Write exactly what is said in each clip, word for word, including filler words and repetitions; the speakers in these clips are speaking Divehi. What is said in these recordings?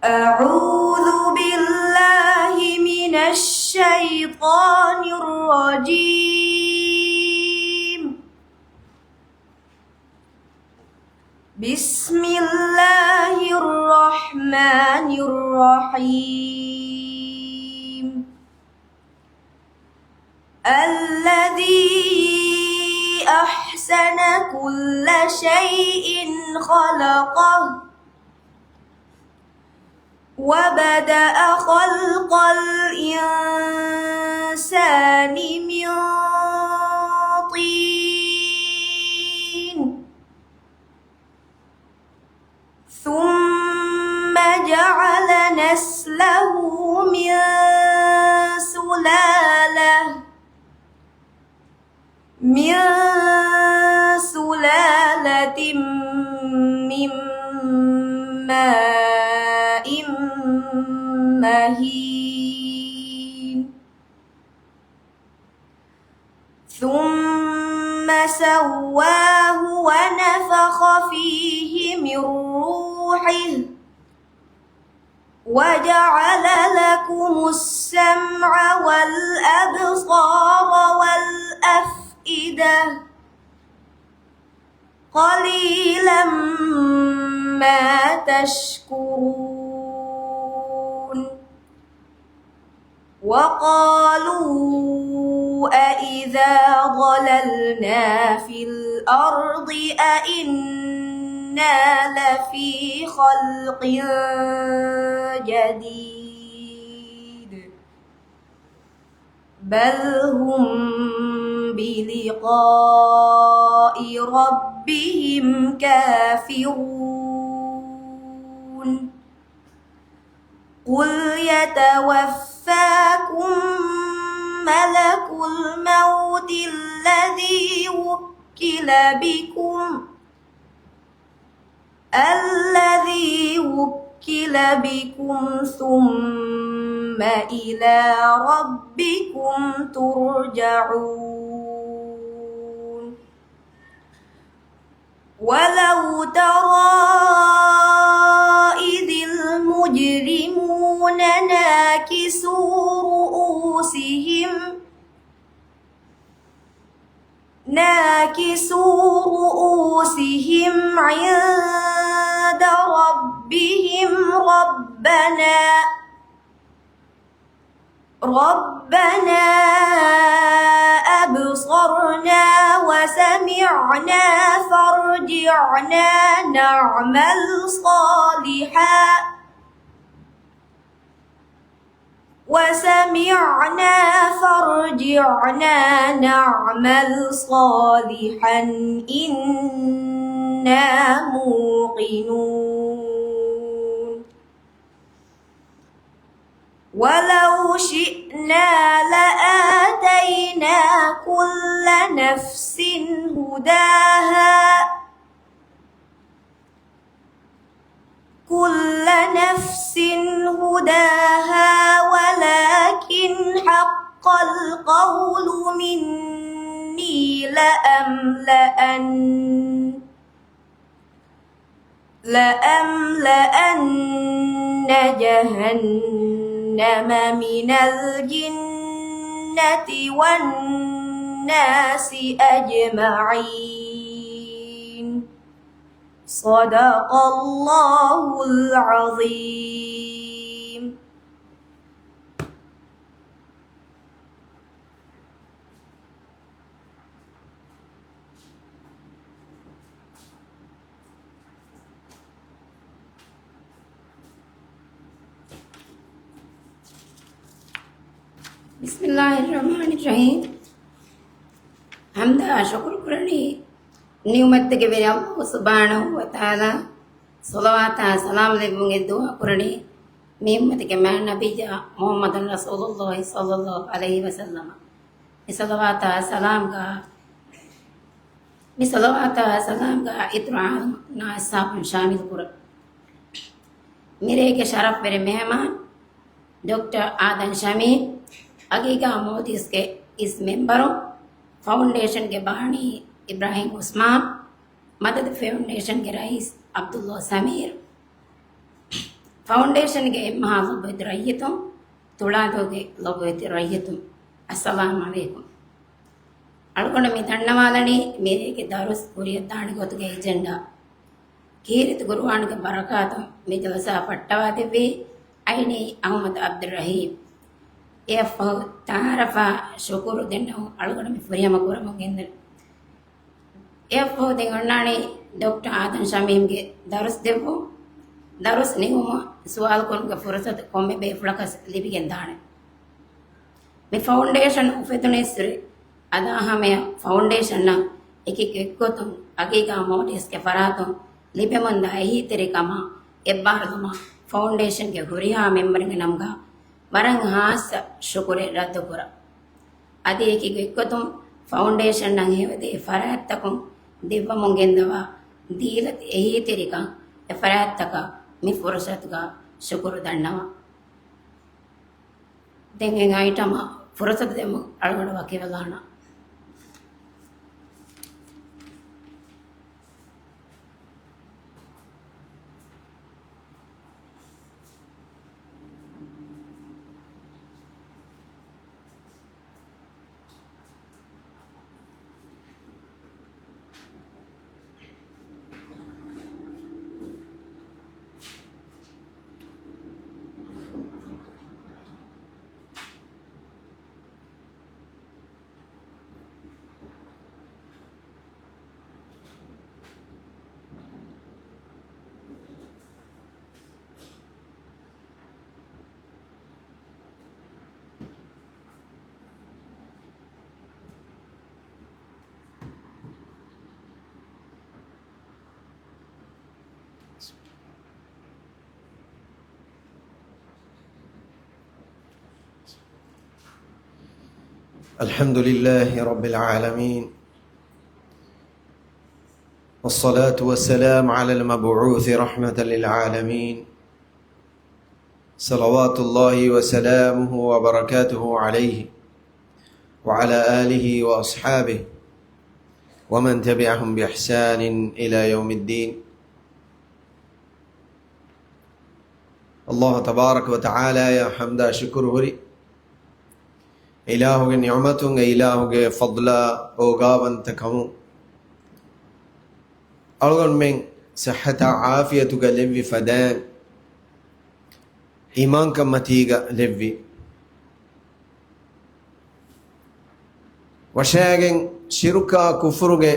أعوذ بالله من الشيطان الرجيم. بسم الله الرحمن الرحيم. الذي أحسن كل شيء خلقه وبدأ خلق الإنسان من طين ثم جعل نسله من سلالة، من سلالة من ماء مهين. ثم سواه ونفخ فيه من روحه وجعل لكم السمع والأبصار والأفئدة قليلا ما تشكرون. وقالوا أإذا ضللنا في الأرض أإنا لفي خلق جديد. بل هم بلقاء ربهم كافرون. قل يتوفاكم ملك الموت الذي وكل بكم الذي وكل بكم ثم إلى ربكم ترجعون. ولو ترى إذ المجرمون ناكسو رؤوسهم ناكسو رؤوسهم عند ربهم ربنا، ربنا أبصرنا وسمعنا فارجعنا نعمل صالحا وسمعنا فارجعنا نعمل صالحا إنا موقنون. ولو شئنا لآتينا كل نفس هداها كل نفس هداها ولكن حق القول مني لأملأن، لأملأن جهنم من الجنة والناس أجمعين. صدق الله العظيم. بسم الله الرحمن الرحيم. ޙަމްދާ ޝުކުރު ކުރަނީ ނިޢުމަތުގެ ވެރި ﷲ ސުބްޙާނަހޫ ވަތަޢާލާ. ޞަލަވާތާ ސަލާމް ލެއްވުމުގެ ދުޢާ ކުރަނީ މި އުއްމަތުގެ މާތް ނަބިއްޔާ މުޙައްމަދު ރަސޫލުﷲ ޞައްލަﷲ ޢަލައިހި ވަސައްލަމަ. މި ޞަލަވާތާ ސަލާމްގަ، މި ޞަލަވާތާ ސަލާމްގަ އިތުރު އާންމު އަޞްޙާބުން ޝާމިލު ކުރަން. މިރޭގެ ޝަރަފްވެރި މެހެމާން ޑޮކްޓަރ އާދަން ޝަމީމް، އަގީގާ މޯލްޑިވްސްގެ އިސް މެމްބަރު، ފައުންޑޭޝަންގެ ބާނީ އިބްރާހީމް ޢުސްމާން، މަދަދު ފައުންޑޭޝަންގެ ރައީސް ޢަބްދުﷲ ސަމީރް، ފައުންޑޭޝަންގެ އެއްމަހާ ލޮބުވެތި ރައްޔިތުން، ތުޅާދޫގެ ލޮބުވެތި ރައްޔިތުން، އައްސަލާމް ޢަލައިކުމް. އަޅުގަނޑު މި ދަންނަވާލަނީ މިރޭގެ ދަރުސް ކުރިއަށްދާނެ ގޮތުގެ އެޖެންޑާ. ކީރިތި ޤުރުއާނުގެ ބަރަކާތުން މި ޖަލްސާ ފައްޓަވާދެއްވީ އައިނީ އަޙްމަދު ޢަބްދުއްރަޙީމް. އެއަށްފަހު ތަޢާރަފާ ޝުކުރު ދެންނެވުން އަޅުގަނޑު މި ފުރިހަމަ ކުރަމުން ގެންދަނީ. އެއަށްފަހު ދެން އޮންނާނީ ޑޮކްޓަރ އާދަމް ޝަމީމްގެ ދަރުސް ދެއްވުން. ދަރުސް ނިމުމަށް ސުވާލު ކުރުމުގެ ފުރުސަތު ކޮންމެ ބޭފުޅަކަސް ލިބިގެން ދާނެ. މި ފައުންޑޭޝަން އުފެދުނީއްސުރެ އަދާ ހަމަޔަށް ފައުންޑޭޝަންއަށް އެކި އެއްގޮތުން އަގީގާ މޯލްޑިވްސްގެ ފަރާތުން ލިބެމުންދާ އެހީތެރިކަމާ އެއްބާރުލުމަށް ފައުންޑޭޝަންގެ ހުރިހާ މެމްބަރުންގެ ނަމުގަ ވަރަށް ހާއްސަ ޝުކުރެއް ރައްދުކުރަން. އަދި އެކި ގޮތްގޮތުން ފައުންޑޭޝަންއަށް ހެޔޮދޭ ފަރާތްތަކުން ދެއްވަމުން ގެންދަވާ ދީލަތި އެހީތެރިކަން އެ ފަރާތްތަކަށް މި ފުރުސަތުގަ ޝުކުރު ދަންނަވަން. ދެން އެ އައިޓަމަށް ފުރުސަތު ދެމުން އަޅުގަނޑު ވަކިވެލާނަން. الحمد لله رب العالمين، والصلاة والسلام على المبعوث رحمة للعالمين، صلوات الله وسلامه وبركاته عليه وعلى آله وأصحابه ومن تبعهم بإحسان إلى يوم الدين. ﷲ ތަބާރަކަ ވަތަޢާލާއަށް ޙަމްދާ ޝުކުރު ހުރި. އިލާހުގެ ނިޢުމަތުން، އެ އިލާހުގެ ފަޟްލާ އޯގާވަންތަކަމުން އަޅުގަނޑުމެން ޞިއްޙަތާ ޢާފިޔަތުގަ ލެއްވި ފަދައިން، އީމާންކަންމަތީގަ ލެއްވި. ވަށައިގެން ޝިރުކާ ކުފުރުގެ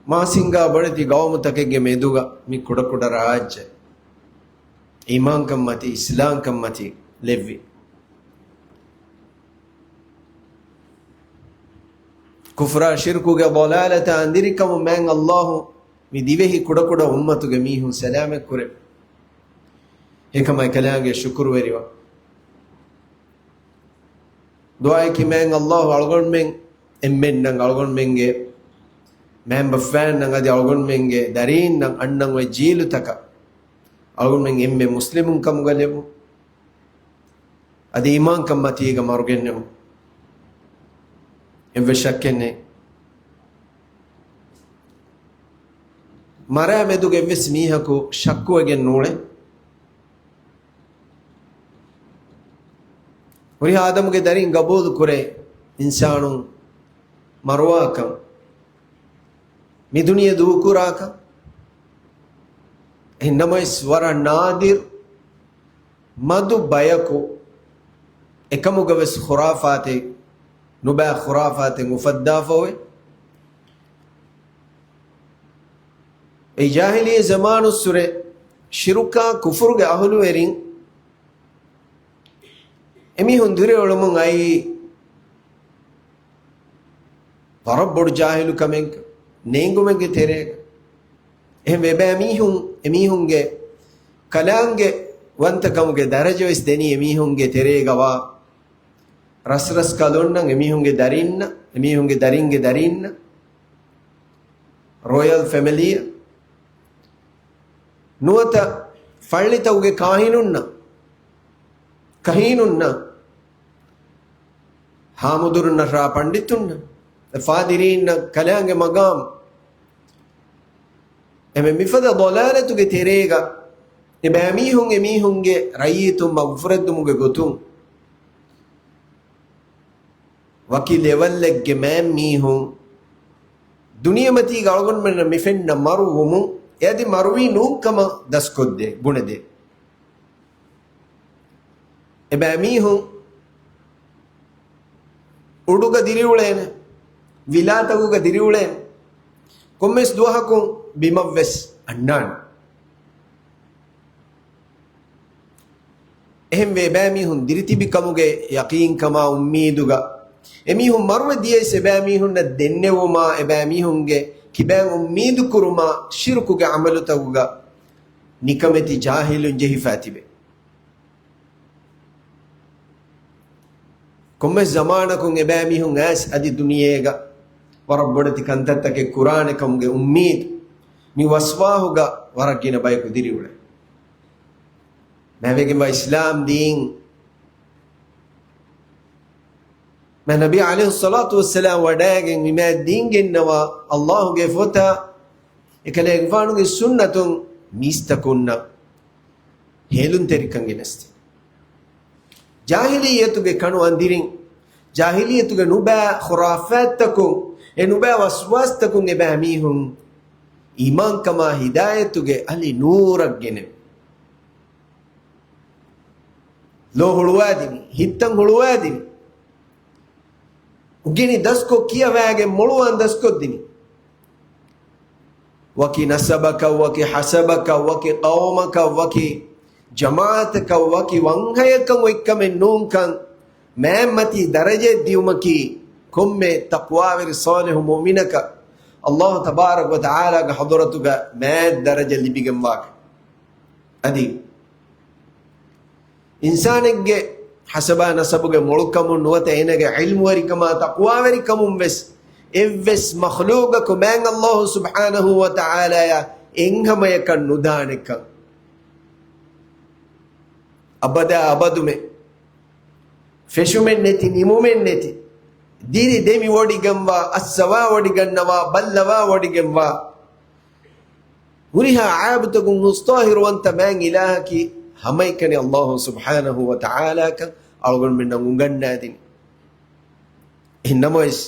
މާސިންގާ ބޮޑެތި ގައުމުތަކެއްގެ މެދުގަ މި ކުޑަކުޑަ ރާއްޖެ އީމާންކަންމަތީ، އިސްލާމްކަންމަތީ ލެއްވި. ކުފުރާ ޝިރުކުގެ ޟަލާލަތާ އަނދިރިކަމުން މާތް ﷲ މި ދިވެހި ކުޑަކުޑަ އުއްމަތުގެ މީހުން ސަލާމަތް ކުރެއްވި. އެކަމަށް އެކަލާނގެ ޝުކުރުވެރިވާ. ދުޢާއަކީ މާތް ﷲ އަޅުގަނޑުމެން އެންމެންނަށް، އަޅުގަނޑުމެންގެ މައިންބަފައިންނަށް އަދި އަޅުގަނޑުމެންގެ ދަރީންނަށް އަންނަން އޮތް ޖީލުތަކަށް އަޅުގަނޑުމެން އެންމެ މުސްލިމުން ކަމުގަ ލެއްވުން. އަދި އީމާންކަންމަތީގަ މަރުގެންނެވުން. އެއްވެސް ޝައްކެއް ނެތް. މަރާ މެދުގެ އެއްވެސް މީހަކު ޝައްކުވެގެން ނޫޅެ. ހުރިހާ އާދަމުގެ ދަރިން ގަބޫލު ކުރޭ އިންސާނުން މަރުވާކަން، މި ދުނިޔެ ދޫކުރާކަން. އެހެން ނަމަވެސް ވަރަށް ނާދިރު މަދު ބަޔަކު އެކަމުގަވެސް ޚުރާފާތެއް، ނުބައި ޚުރާފާތެއް އުފައްދާފަ އޮވޭ. އެ ޖާހިލީ ޒަމާނުއްސުރެ ޝިރުކާ ކުފުރުގެ އަހުލުވެރިން އެމީހުން ދުރެއުޅުމުން އައީ ވަރަށް ބޮޑު ޖާހިލުކަމެއް ނޭނގުމެއްގެ ތެރޭގަ. އެހެންވެ އެބައިމީހުން އެމީހުންގެ ކަލާނގެ ވަންތަކަމުގެ ދަރަޖަވެސް ދެނީ އެމީހުންގެ ތެރޭގަވާ ރަސްރަސްކަލުންނަށް، އެމީހުންގެ ދަރިންނަށް، އެމީހުންގެ ދަރިންގެ ދަރިންނަށް، ރޯޔަލް ފެމިލީއަށް، ނުވަތަ ފައްޅިތަކުގެ ކާހިނުންނަށް، ކަހީނުންނަށް، ހާމުދުރުންނަށް، ރާ ޕަންޑިތުންނަށް، ފާދިރީންނަށް، ކަލާނގެ މަގާމް، އެމެ މިފަދަ ޟަލާލަތުގެ ތެރޭގަ އެބައިމީހުން އެމީހުންގެ ރައްޔިތުން މަގުފުރެއްދުމުގެ ގޮތުން ވަކި ލެވަލްއެއްގެ މައިން މީހުން ދުނިޔެމަތީގަ އަޅުގަނޑުމެންނަށް މި ފެންނަ މަރުވުމުން އެ އަދި މަރުވީ ނޫން ކަމަށް ދަސްކޮށްދޭ، ބުނެދޭ. އެބައިމީހުން އުޑުގަ ދިރިއުޅޭނެ، ވިލާތަކުގަ ދިރިއުޅޭނެ، ކޮންމެސް ދުވަހަކުން ބިމަށްވެސް އަންނާނެ. އެހެންވެ، އެބައިމީހުން ދިރިތިބިކަމުގެ ޔަޤީންކަމާ އުއްމީދުގަ، އެމީހުން މަރުވެ ދިޔައިސް އެބައިމީހުންނަށް ދެންނެވުމާ، އެބައިމީހުންގެ ކިބައިން އުއްމީދު ކުރުމާ، ޝިރުކުގެ ޢަމަލުތަކުގަ ނިކަމެތި ޖާހިލުން ޖެހިފަ ތިބެ. ކޮންމެސް ޒަމާނަކުން އެބައިމީހުން އައިސް އަދި ދުނިޔޭގަ ވަރަށް ބޮޑެތި ކަންތައްތަކެއް ކުރާނެ ކަމުގެ އުއްމީދު، މި ވަސްވާހުގަ ވަރަށް ގިނަ ބަޔަކު ދިރިއުޅޭ. މާތްވެގެންވާ އިސްލާމް ދީން، މާތް ނަބީ ޢަލައިހިއްޞަލާތު ވައްސަލާމް ވަޑައިގެން މި މާތް ދީން ގެންނަވާ އައްލާހުގެ ފޮތާ، އެކަލޭގެފާނުގެ ސުންނަތުން މީސްތަކުންނަށް ހޭލުންތެރިކަން ގެނެސްދިން. ޖާހިލިއްޔަތުގެ ކަނު އަނދިރިން، ޖާހިލިއްޔަތުގެ ނުބައި ޚުރާފާތްތަކުން، އެ ނުބައި ވަސްވާސްތަކުން އެބައިމީހުން އީމާންކަމާ ހިދާޔަތުގެ އަލި ނޫރަށް ގެނެވި. ލޯ ހުޅުވާދިނީ، ހިތްތައް ހުޅުވާދިނީ. އުގެނި ދަސްކޮށް ކިޔަވައިގެން މޮޅުވާން ދަސްކޮށްދިނީ. ވަކި ނަސަބަކަށް، ވަކި ހަސަބަކަށް، ވަކި ޤައުމަކަށް، ވަކި ޖަމާޢަތަކަށް، ވަކި ވަންހަޔަކަށް އޮތްކަމެއް ނޫންކަން، މާތް މަތީ ދަރަޖައެއް ދިޔުމަކީ، ކޮންމެ ތަޤްވާވެރި ޞާލިޙު މުއުމިނަކަށް އައްލާހު ތަބާރަކަ ވަ ތަޢާލާގެ ޙަޟްރަތުގަ މާތް ދަރަޖަ ލިބިގެންވާކަން. އަދި އިންސާނެއްގެ ހަސަބާ ނަސަބުގެ މޮޅުކަމުން ނުވަތަ އޭނަގެ ޢިލްމުވެރިކަމާ ތަޤްވާވެރިކަމުން ވެސް އެއްވެސް މަޚްލޫޤަކު މާތް އައްލާހު ސުބްޙާނަހު ވަ ތަޢާލާޔާ އެއްހަމަޔަކަށް ނުދާނެކަން. އަބަދާ އަބަދުމެ ފެށުމެއް ނެތި، ނިމުމެއް ނެތި، ދިރި ދެމި ވޮޑިގެންވާ، އައްސަވާ ވޮޑިގަންނަވާ، ބައްލަވާ ވޮޑިގެންވާ، ހުރިހާ ޢައިބުތަކުން ހުސްޠާހިރުވަންތަ މާތް އިލާހަކީ ހަމައެކަނި އައްލާހު ސުބްޙާނަހު ވަ ތަޢާލާކަން އަޅުގަނޑުމެންނަށް އުނގަންނާދިނީ. އެހެން ނަމަވެސް،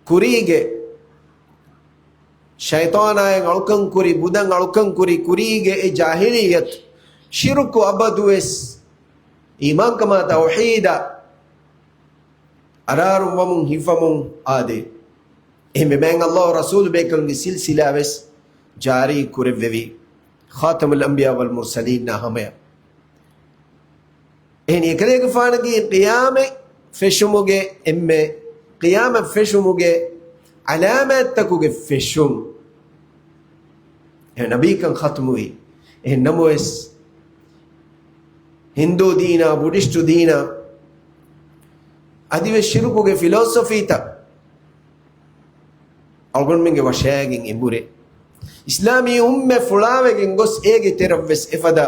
ކުރީގެ ޝައިޠާނާއިން އަޅުކަން ކުރި، ބުދަން އަޅުކަން ކުރި، ކުރީގެ އެ ޖާހިލިއްޔަތު، ޝިރުކު އަބަދުވެސް އީމާންކަމާ ތައުޙީދާ އަރާރުން ވަމުން ހިފަމުން އާދޭ. އެހެންވެ މާތް އައްލާހު ރަސޫލު ބޭކަލުންގެ ސިލްސިލާ ވެސް ޖާރީ ކުރެއްވެވީ، ޚާތަމުލް އަންބިޔާ ވަލް މުރްސަލީންނާ ހަމަޔަށް. އެހެނީ އެކަލޭގެފާނަކީ ޤިޔާމަތް ފެށުމުގެ އެންމެ، ޤިޔާމަތް ފެށުމުގެ ޢަލާމާތްތަކުގެ ފެށުން. އެ ނަބީކަން ޚަތުމުވި. އެހެން ނަމަވެސް، ހިންދޫ ދީނާ، ބުޑިސްޓު ދީނާ، އަދިވެސް ޝިރުކުގެ ފިލޯސޮފީތައް އަޅުގަނޑުމެންގެ ވަށައިގެން އެނބުރޭ. އިސްލާމީ އުއްމަތް ފުޅާވެގެން ގޮސް އޭގެ ތެރަށްވެސް އެފަދަ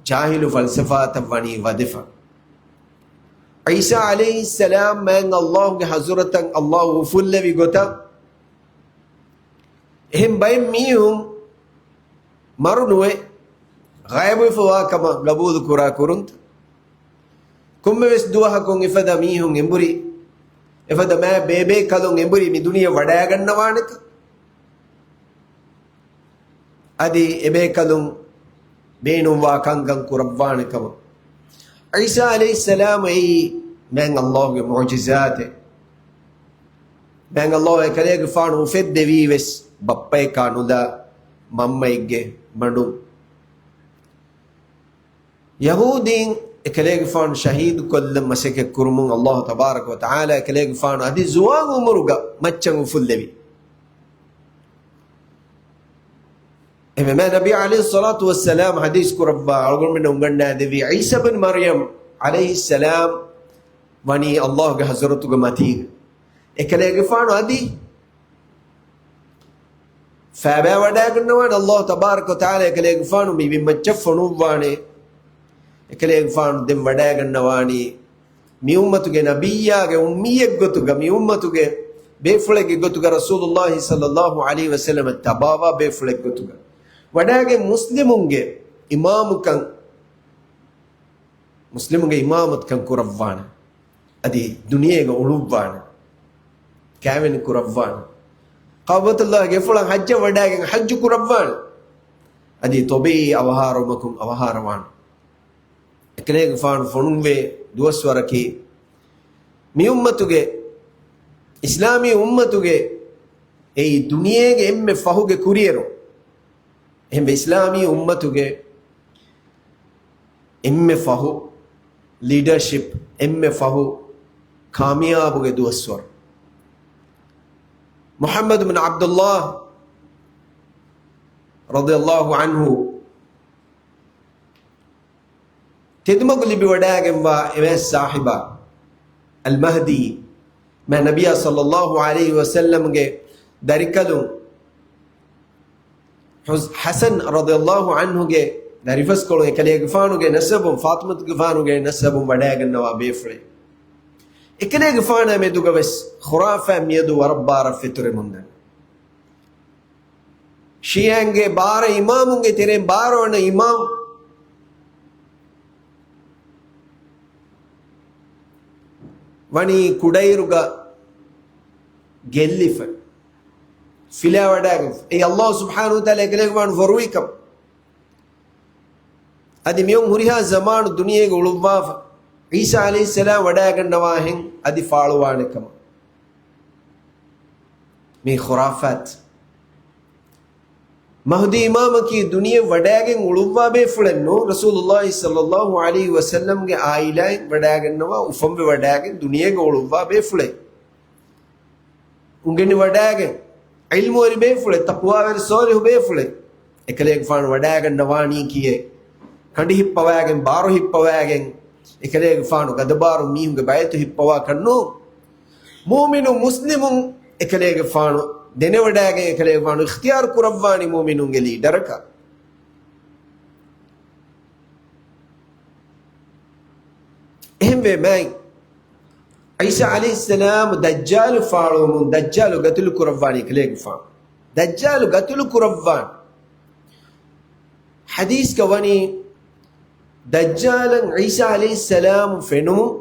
ޖާހިލު ފަލްސަފާތައް ވަނީ ވަދެފަ. ޢީސާ ޢަލައިހިއްސަލާމް މާތް އައްލާހުގެ ޙަޟްރަތަށް އައްލާހު އުފުއްލެވި ގޮތަށް، އެހެން ބައެއް މީހުން މަރު ނުވެ، ޣައިބުވެފަވާ ކަމަށް ގަބޫލު ކުރާ ކުރުންތައް. ކޮންމެވެސް ދުވަހަކުން އެފަދަ މީހުން އެނބުރި، އެފަދަ މާތް ބޭބޭކަލުން އެނބުރި މި ދުނިޔެ ވަޑައިގަންނަވާނެކަން. އަދި އެބޭކަލުން ބޭނުންވާ ކަންކަން ކުރައްވާނެ ކަމަށް. ޢީސާ ޢަލައިހިއްސަލާމް އެއީ މާތް އައްލާހުގެ މުޢުޖިޒާތެއް. މާތް އައްލާހު އެކަލޭގެފާނު އުފެއްދެވީ ވެސް ބައްޕައަކާ ނުލާ މަންމައެއްގެ މަޑުން. ޔަހޫދީން އެކަލޭގެފާނު ޝަހީދުކޮށްލަން މަސައްކަތް ކުރުމުން އައްލާހު ތަބާރަކަ ވަ ތަޢާލާ އެކަލޭގެފާނު އަދި ޒުވާން އުމުރުގަ މައްޗަށް އުފުއްލެވި. އެހެންވެ ނަބީ ޢަލައިހިއްޞަލާތު ވައްސަލާމް ޙަދީޘް ކުރައްވާ އަޅުގަނޑުމެންނަށް އުނގަންނާދެއްވި ޢީސާ ބިން މަރްޔަމް ޢަލައިހިއްސަލާމް ވަނީ އައްލާހުގެ ޙަޟްރަތުގެ މަތީގަ. އެކަލޭގެފާނު އަދި ފައިބައި ވަޑައިގަންނަވާނެ އައްލާހު ތަބާރަކަ ވަ ތަޢާލާ އެކަލޭގެފާނު މި ބިންމައްޗަށް ފޮނުއްވާނެ. އެކަލޭގެފާނު ދެން ވަޑައިގަންނަވާނީ މި އުއްމަތުގެ ނަބިއްޔާގެ އުއްމީއެއްގޮތުގަ، މި އުއްމަތުގެ ބޭފުޅެއްގެ ގޮތުގަ ރަސޫލުﷲ ޞައްލަﷲ ޢަލައިހި ވަސައްލަމަށް ތަބާވާ ބޭފުޅެއްގެ ގޮތުގަ ވަޑައިގެން މުސްލިމުންގެ އިމާމުކަން، މުސްލިމުންގެ އިމާމަތުކަން ކުރައްވާނެ. އަދި ދުނިޔޭގަ އުޅުއްވާނެ. ކައިވެނި ކުރައްވާނެ. ކަޢުބަތުﷲގެ އިފުޅަށް ޙައްޖަށް ވަޑައިގެން ޙައްޖު ކުރައްވާނެ. އަދި ޠަބީޢީ އަވަހާރަވުމަކުން އަވަހާރަވާނެ. އެކަލޭގެފާނު ފޮނުއްވޭ ދުވަސްވަރަކީ، މި އުއްމަތުގެ، އިސްލާމީ އުއްމަތުގެ، އެއީ ދުނިޔޭގެ އެންމެ ފަހުގެ ކުރިއެރު. އެހެންވެ، އިސްލާމީ އުއްމަތުގެ އެންމެ ފަހު ލީޑަރޝިޕް، އެންމެ ފަހު ކާމިޔާބުގެ ދުވަސްވަރު. މުޙައްމަދު ބިން ޢަބްދުﷲ ރަޟިޔަﷲ ޢަންހު ތެދުމަގު ލިބިވަޑައިގެންވާ އެވެސް ސާހިބާ، އަލް މަހްދީ، މާތް ނަބިއްޔާ ޞައްލަﷲ ޢަލައިހި ވަސައްލަމްގެ ދަރިކަލުން، ޙުސް-، ޙަސަން ރަޟިޔަﷲ ޢަންހުގެ ދަރިފަސްކޮޅުން، އެކަލޭގެފާނުގެ ނަސަބުން، ފާޠިމަތުގެފާނުގެ ނަސަބުން ވަޑައިގަންނަވާ ބޭފުޅެއް. އެކަލޭގެފާނާ މެދުގަވެސް ޚުރާފާތް މިއަދު ވަރަށް ބާރަށް ފެތުރެމުންދަނީ. ޝިޔަޢީންގެ ބާރަ އިމާމުންގެ ތެރެއިން ބާރަ ވަނަ އިމާމް ވަނީ ކުޑައިރުގަ ގެއްލިފަ، ފިލާވަޑައިގެންފަ. އެއީ ﷲ ސުބްޙާނަހޫ ވަތަޢާލާ އެކަލޭގެފާނު ފޮރުވިކަމަށް. އަދި މިއޮން ހުރިހާ ޒަމާނު ދުނިޔޭގަ އުޅުއްވާފަ، ޢީސާ ޢަލައިހިއްސަލާމް ވަޑައިގަންނަވާހެން އަދި ފާޅުވާނެ ކަމަށް. މީ ޚުރާފާތް. މަހްދީ އިމާމަކީ ދުނިޔެ ވަޑައިގެން އުޅުއްވާ ބޭފުޅެއް ނޫން، ރަސޫލުﷲ ޞައްލަﷲ ޢަލައިހި ވަސައްލަމްގެ ޢާއިލާއިން ވަޑައިގަންނަވާ، އުފަންވެ ވަޑައިގެން ދުނިޔޭގަ އުޅުއްވާ ބޭފުޅެއް. އުނގެނި ވަޑައިގެން ޢިލްމުވެރި ބޭފުޅެއް، ތަޤްވާވެރި ޞާލިޙު ބޭފުޅެއް. އެކަލޭގެފާނު ވަޑައިގަންނަވާނީކީއޭ، ކަނޑި ހިއްޕަވައިގެން، ބާރު ހިއްޕަވައިގެން، އެކަލޭގެފާނު ގަދަބާރު މީހުންގެ ބައިތު ހިއްޕަވާކަށް ނޫން. މުއުމިނު މުސްލިމުން އެކަލޭގެފާނު ދެނެވަޑައިގެން، އެކަލޭގެފާނު އިޚްތިޔާރު ކުރައްވާނީ މުއުމިނުންގެ ލީޑަރަކަށް. އެހެންވެ މާތް ޢީސާ ޢަލައިހިއްސަލާމް ދައްޖާލު ފާޅުވަމުން، ދައްޖާލު ގަތުލު ކުރައްވާނީ އެކަލޭގެފާނު. ދައްޖާލު ގަތުލު ކުރައްވާން. ޙަދީޘްގަ ވަނީ، ދައްޖާލަށް ޢީސާ ޢަލައިހިއްސަލާމް ފެނުމުން،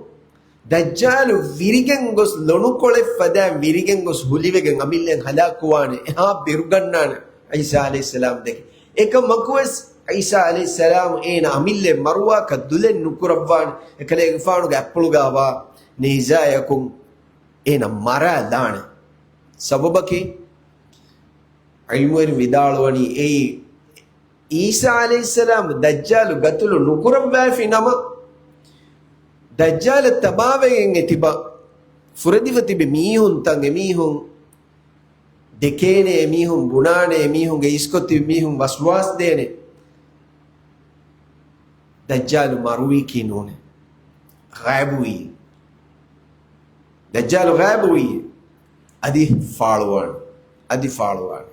ދައްޖާލު ވިރިގެން ގޮސް، ލޮނުކޮޅެއް ފަދައިން ވިރިގެން ގޮސް ހުލިވެގެން އަމިއްލައަށް ހަލާކުވާނެ. އެހާ ބިރުގަންނާނެ ޢީސާ ޢަލައިހިއްސަލާމް ދެކެ. އެކަމަކުވެސް ޢީސާ ޢަލައިހިއްސަލާމް އޭނަ އަމިއްލައަށް މަރުވާކަށް ދުލެއް ނުކުރައްވާނެ. އެކަލޭގެފާނުގެ އަތްޕުޅުގައިވާ ނޭޒާއަކުން އޭނަ މަރާލާނެ. ސަބަބަކީ، ޢިލްމުވެރިން ވިދާޅުވަނީ، އެއީ ޢީސާ ޢަލައިހިއްސަލާމް ދައްޖާލު ގަތުލު ނުކުރައްވައިފި ނަމަ، ދައްޖާލަށް ތަބާވެގެން އެ ތިބަ ފުރެދިފަ ތިބި މީހުންތައް، އެމީހުން ދެކޭނެ، އެމީހުން ބުނާނެ، އެމީހުންގެ އިސްކޮށް ތިބި މީހުން ވަސްވާސް ދޭނެ. ދައްޖާލު މަރުވީކީ ނޫނޭ. ޣައިބުވީ. ދައްޖާލު ޣައިބުވީ. އަދި ފާޅުވާނެ. އަދި ފާޅުވާނެ.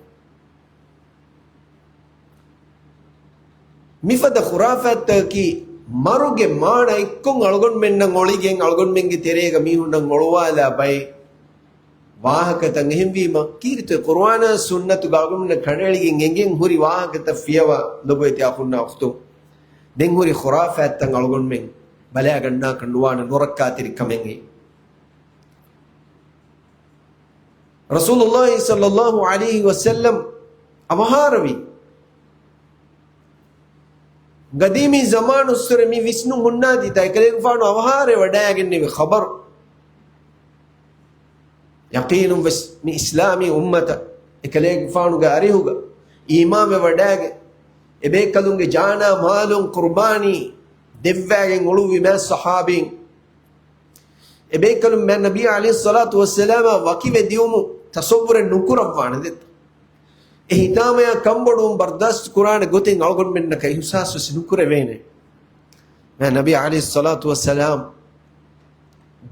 މިފަދަ ޚުރާފާތްތަކަކީ މަރުގެ މާނަ އެއްކޮށް އަޅުގަނޑުމެންނަށް އޮޅިގެން، އަޅުގަނޑުމެންގެ ތެރޭގަ މީހުންނަށް އޮޅުވާލާ ބައެއް ވާހަކަތައް. އެހެންވީމަ، ކީރިތި ޤުރުއާނާ ސުންނަތުގަ އަޅުގަނޑުމެންނަށް ކަނޑައެޅިގެން އެނގެން ހުރި ވާހަކަތައް ފިޔަވާ ލޮބުވެތި އަޚުންނާ އުޚްތުން، ދެން ހުރި ޚުރާފާތްތައް އަޅުގަނޑުމެން ބަލައިގަންނާކަށް ނުވާނެ ނުރައްކާތެރި ކަމެއް. ރަސޫލުﷲ ޞައްލަﷲ ޢަލައިހި ވަސައްލަމް އަވަހާރަވި. ގަދީމީ ޒަމާނުއްސުރެ މި ވިސްނުން ހުންނާތީތަ؟ އެކަލޭގެފާނު އަވަހާރަވެ ވަޑައިގެންނެވި ޚަބަރު. ޔަޤީނުން ވެސް މި އިސްލާމީ އުއްމަތަށް އެކަލޭގެފާނުގެ އަރިހުގަ އީމާންވެ ވަޑައިގެން، އެބޭކަލުންގެ ޖާނާ މާލުން ޤުރުބާނީ ދެއްވައިގެން އުޅުއްވި މާތް ޞަޙާބީން، އެބޭކަލުން މާތް ނަބީ ޢަލައިހިއްޞަލާތު ވައްސަލާމާ ވަކިވެ ދިއުމު ތަޞައްވުރެއް ނުކުރައްވާނެ ދެއްތަ؟ އެ ހިތާމަޔާ ކަންބޮޑުވުން ބަރްދާސްތު ކުރާނެ ގޮތެއް އަޅުގަނޑުމެންނަކަށް އިޙްސާސް ވެސް ނުކުރެވޭނެ. މާތް ނަބީ ޢަލައިހިއްޞަލާތު ވައްސަލާމް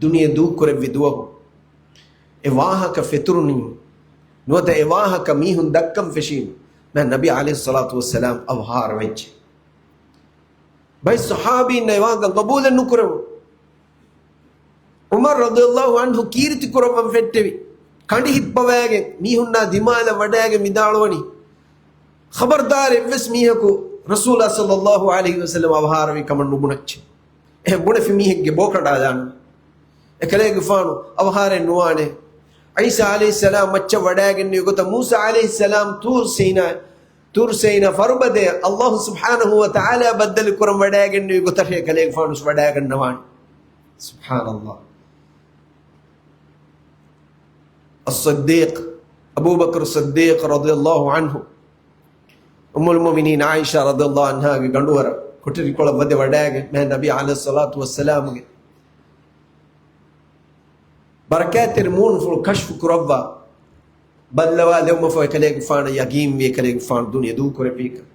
ދުނިޔެ ދޫކުރެއްވި ދުވަހު އެ ވާހަކަ ފެތުރުނީމު، ނުވަތަ އެ ވާހަކަ މީހުން ދައްކަން ފެށީމު، މާތް ނަބީ ޢަލައިހިއްޞަލާތު ވައްސަލާމް އަވަހާރަވެއްޖެ. ބައެއް ޞަޙާބީންނަށް އެ ވާހަކަ ޤަބޫލެއް ނުކުރެވުނު. ޢުމަރު ރަޟިޔަﷲ ޢަންހު ކީރިތި ކުރައްވަން ފެއްޓެވި. ކަނޑި ހިއްޕަވައިގެން މީހުންނާ ދިމާލަށް ވަޑައިގެން ވިދާޅުވަނީ، ޚަބަރުދާރެއް އެއްވެސް މީހަކު ރަސޫލާ ޞައްލައްލާހު ޢަލައިހި ވަސައްލަމަ އަވަހާރަވި ކަމަށް ނުބުނައްޗޭ. އެހެން ބުނެފި މީހެއްގެ ބޯ ކަނޑާލާނެ. އެކަލޭގެފާނު އަވަހާރައެއް ނުވާނެ. ޢީސާ ޢަލައިހިއްސަލާމް މައްޗަށް ވަޑައިގެންނެވި ގޮތަށް މޫސާ ޢަލައިހިއްސަލާމް ތޫރު ސީނާ، ތޫރު ސީނާ ފަރުބަދަޔަށް ﷲ ސުބްޙާނަހޫ ވަތަޢާލާ ބައްދަލު ކުރަން ވަޑައިގެންނެވި ގޮތަށޭ އެކަލޭގެފާނު ވަޑައިގަންނަވާނެ. ސުބްޙާނަﷲ. އައްޞިއްދީޤް، އަބޫބަކުރު ޞިއްދީޤް ރަޟިޔަﷲ ޢަންހު، އުއްމުލް މުއުމިނީން ޢާއިޝާ ރަޟިޔަﷲ ޢަންހާގެ ގަނޑުވަރަށް ކޮޓަރިކޮޅަށް ވަދެ ވަޑައިގެން މާތް ނަބީ ޢަލައިހިއްޞަލާތު ވައްސަލާމުގެ ބަރަކާތްތެރި މޫނުފުޅު ކަޝްފު ކުރައްވާ، ބައްލަވާލެވުމަށްފަހު އެކަލޭގެފާނަށް ޔަގީންވި އެކަލޭގެފާނު ދުނިޔެ ދޫކުރެއްވީކަން.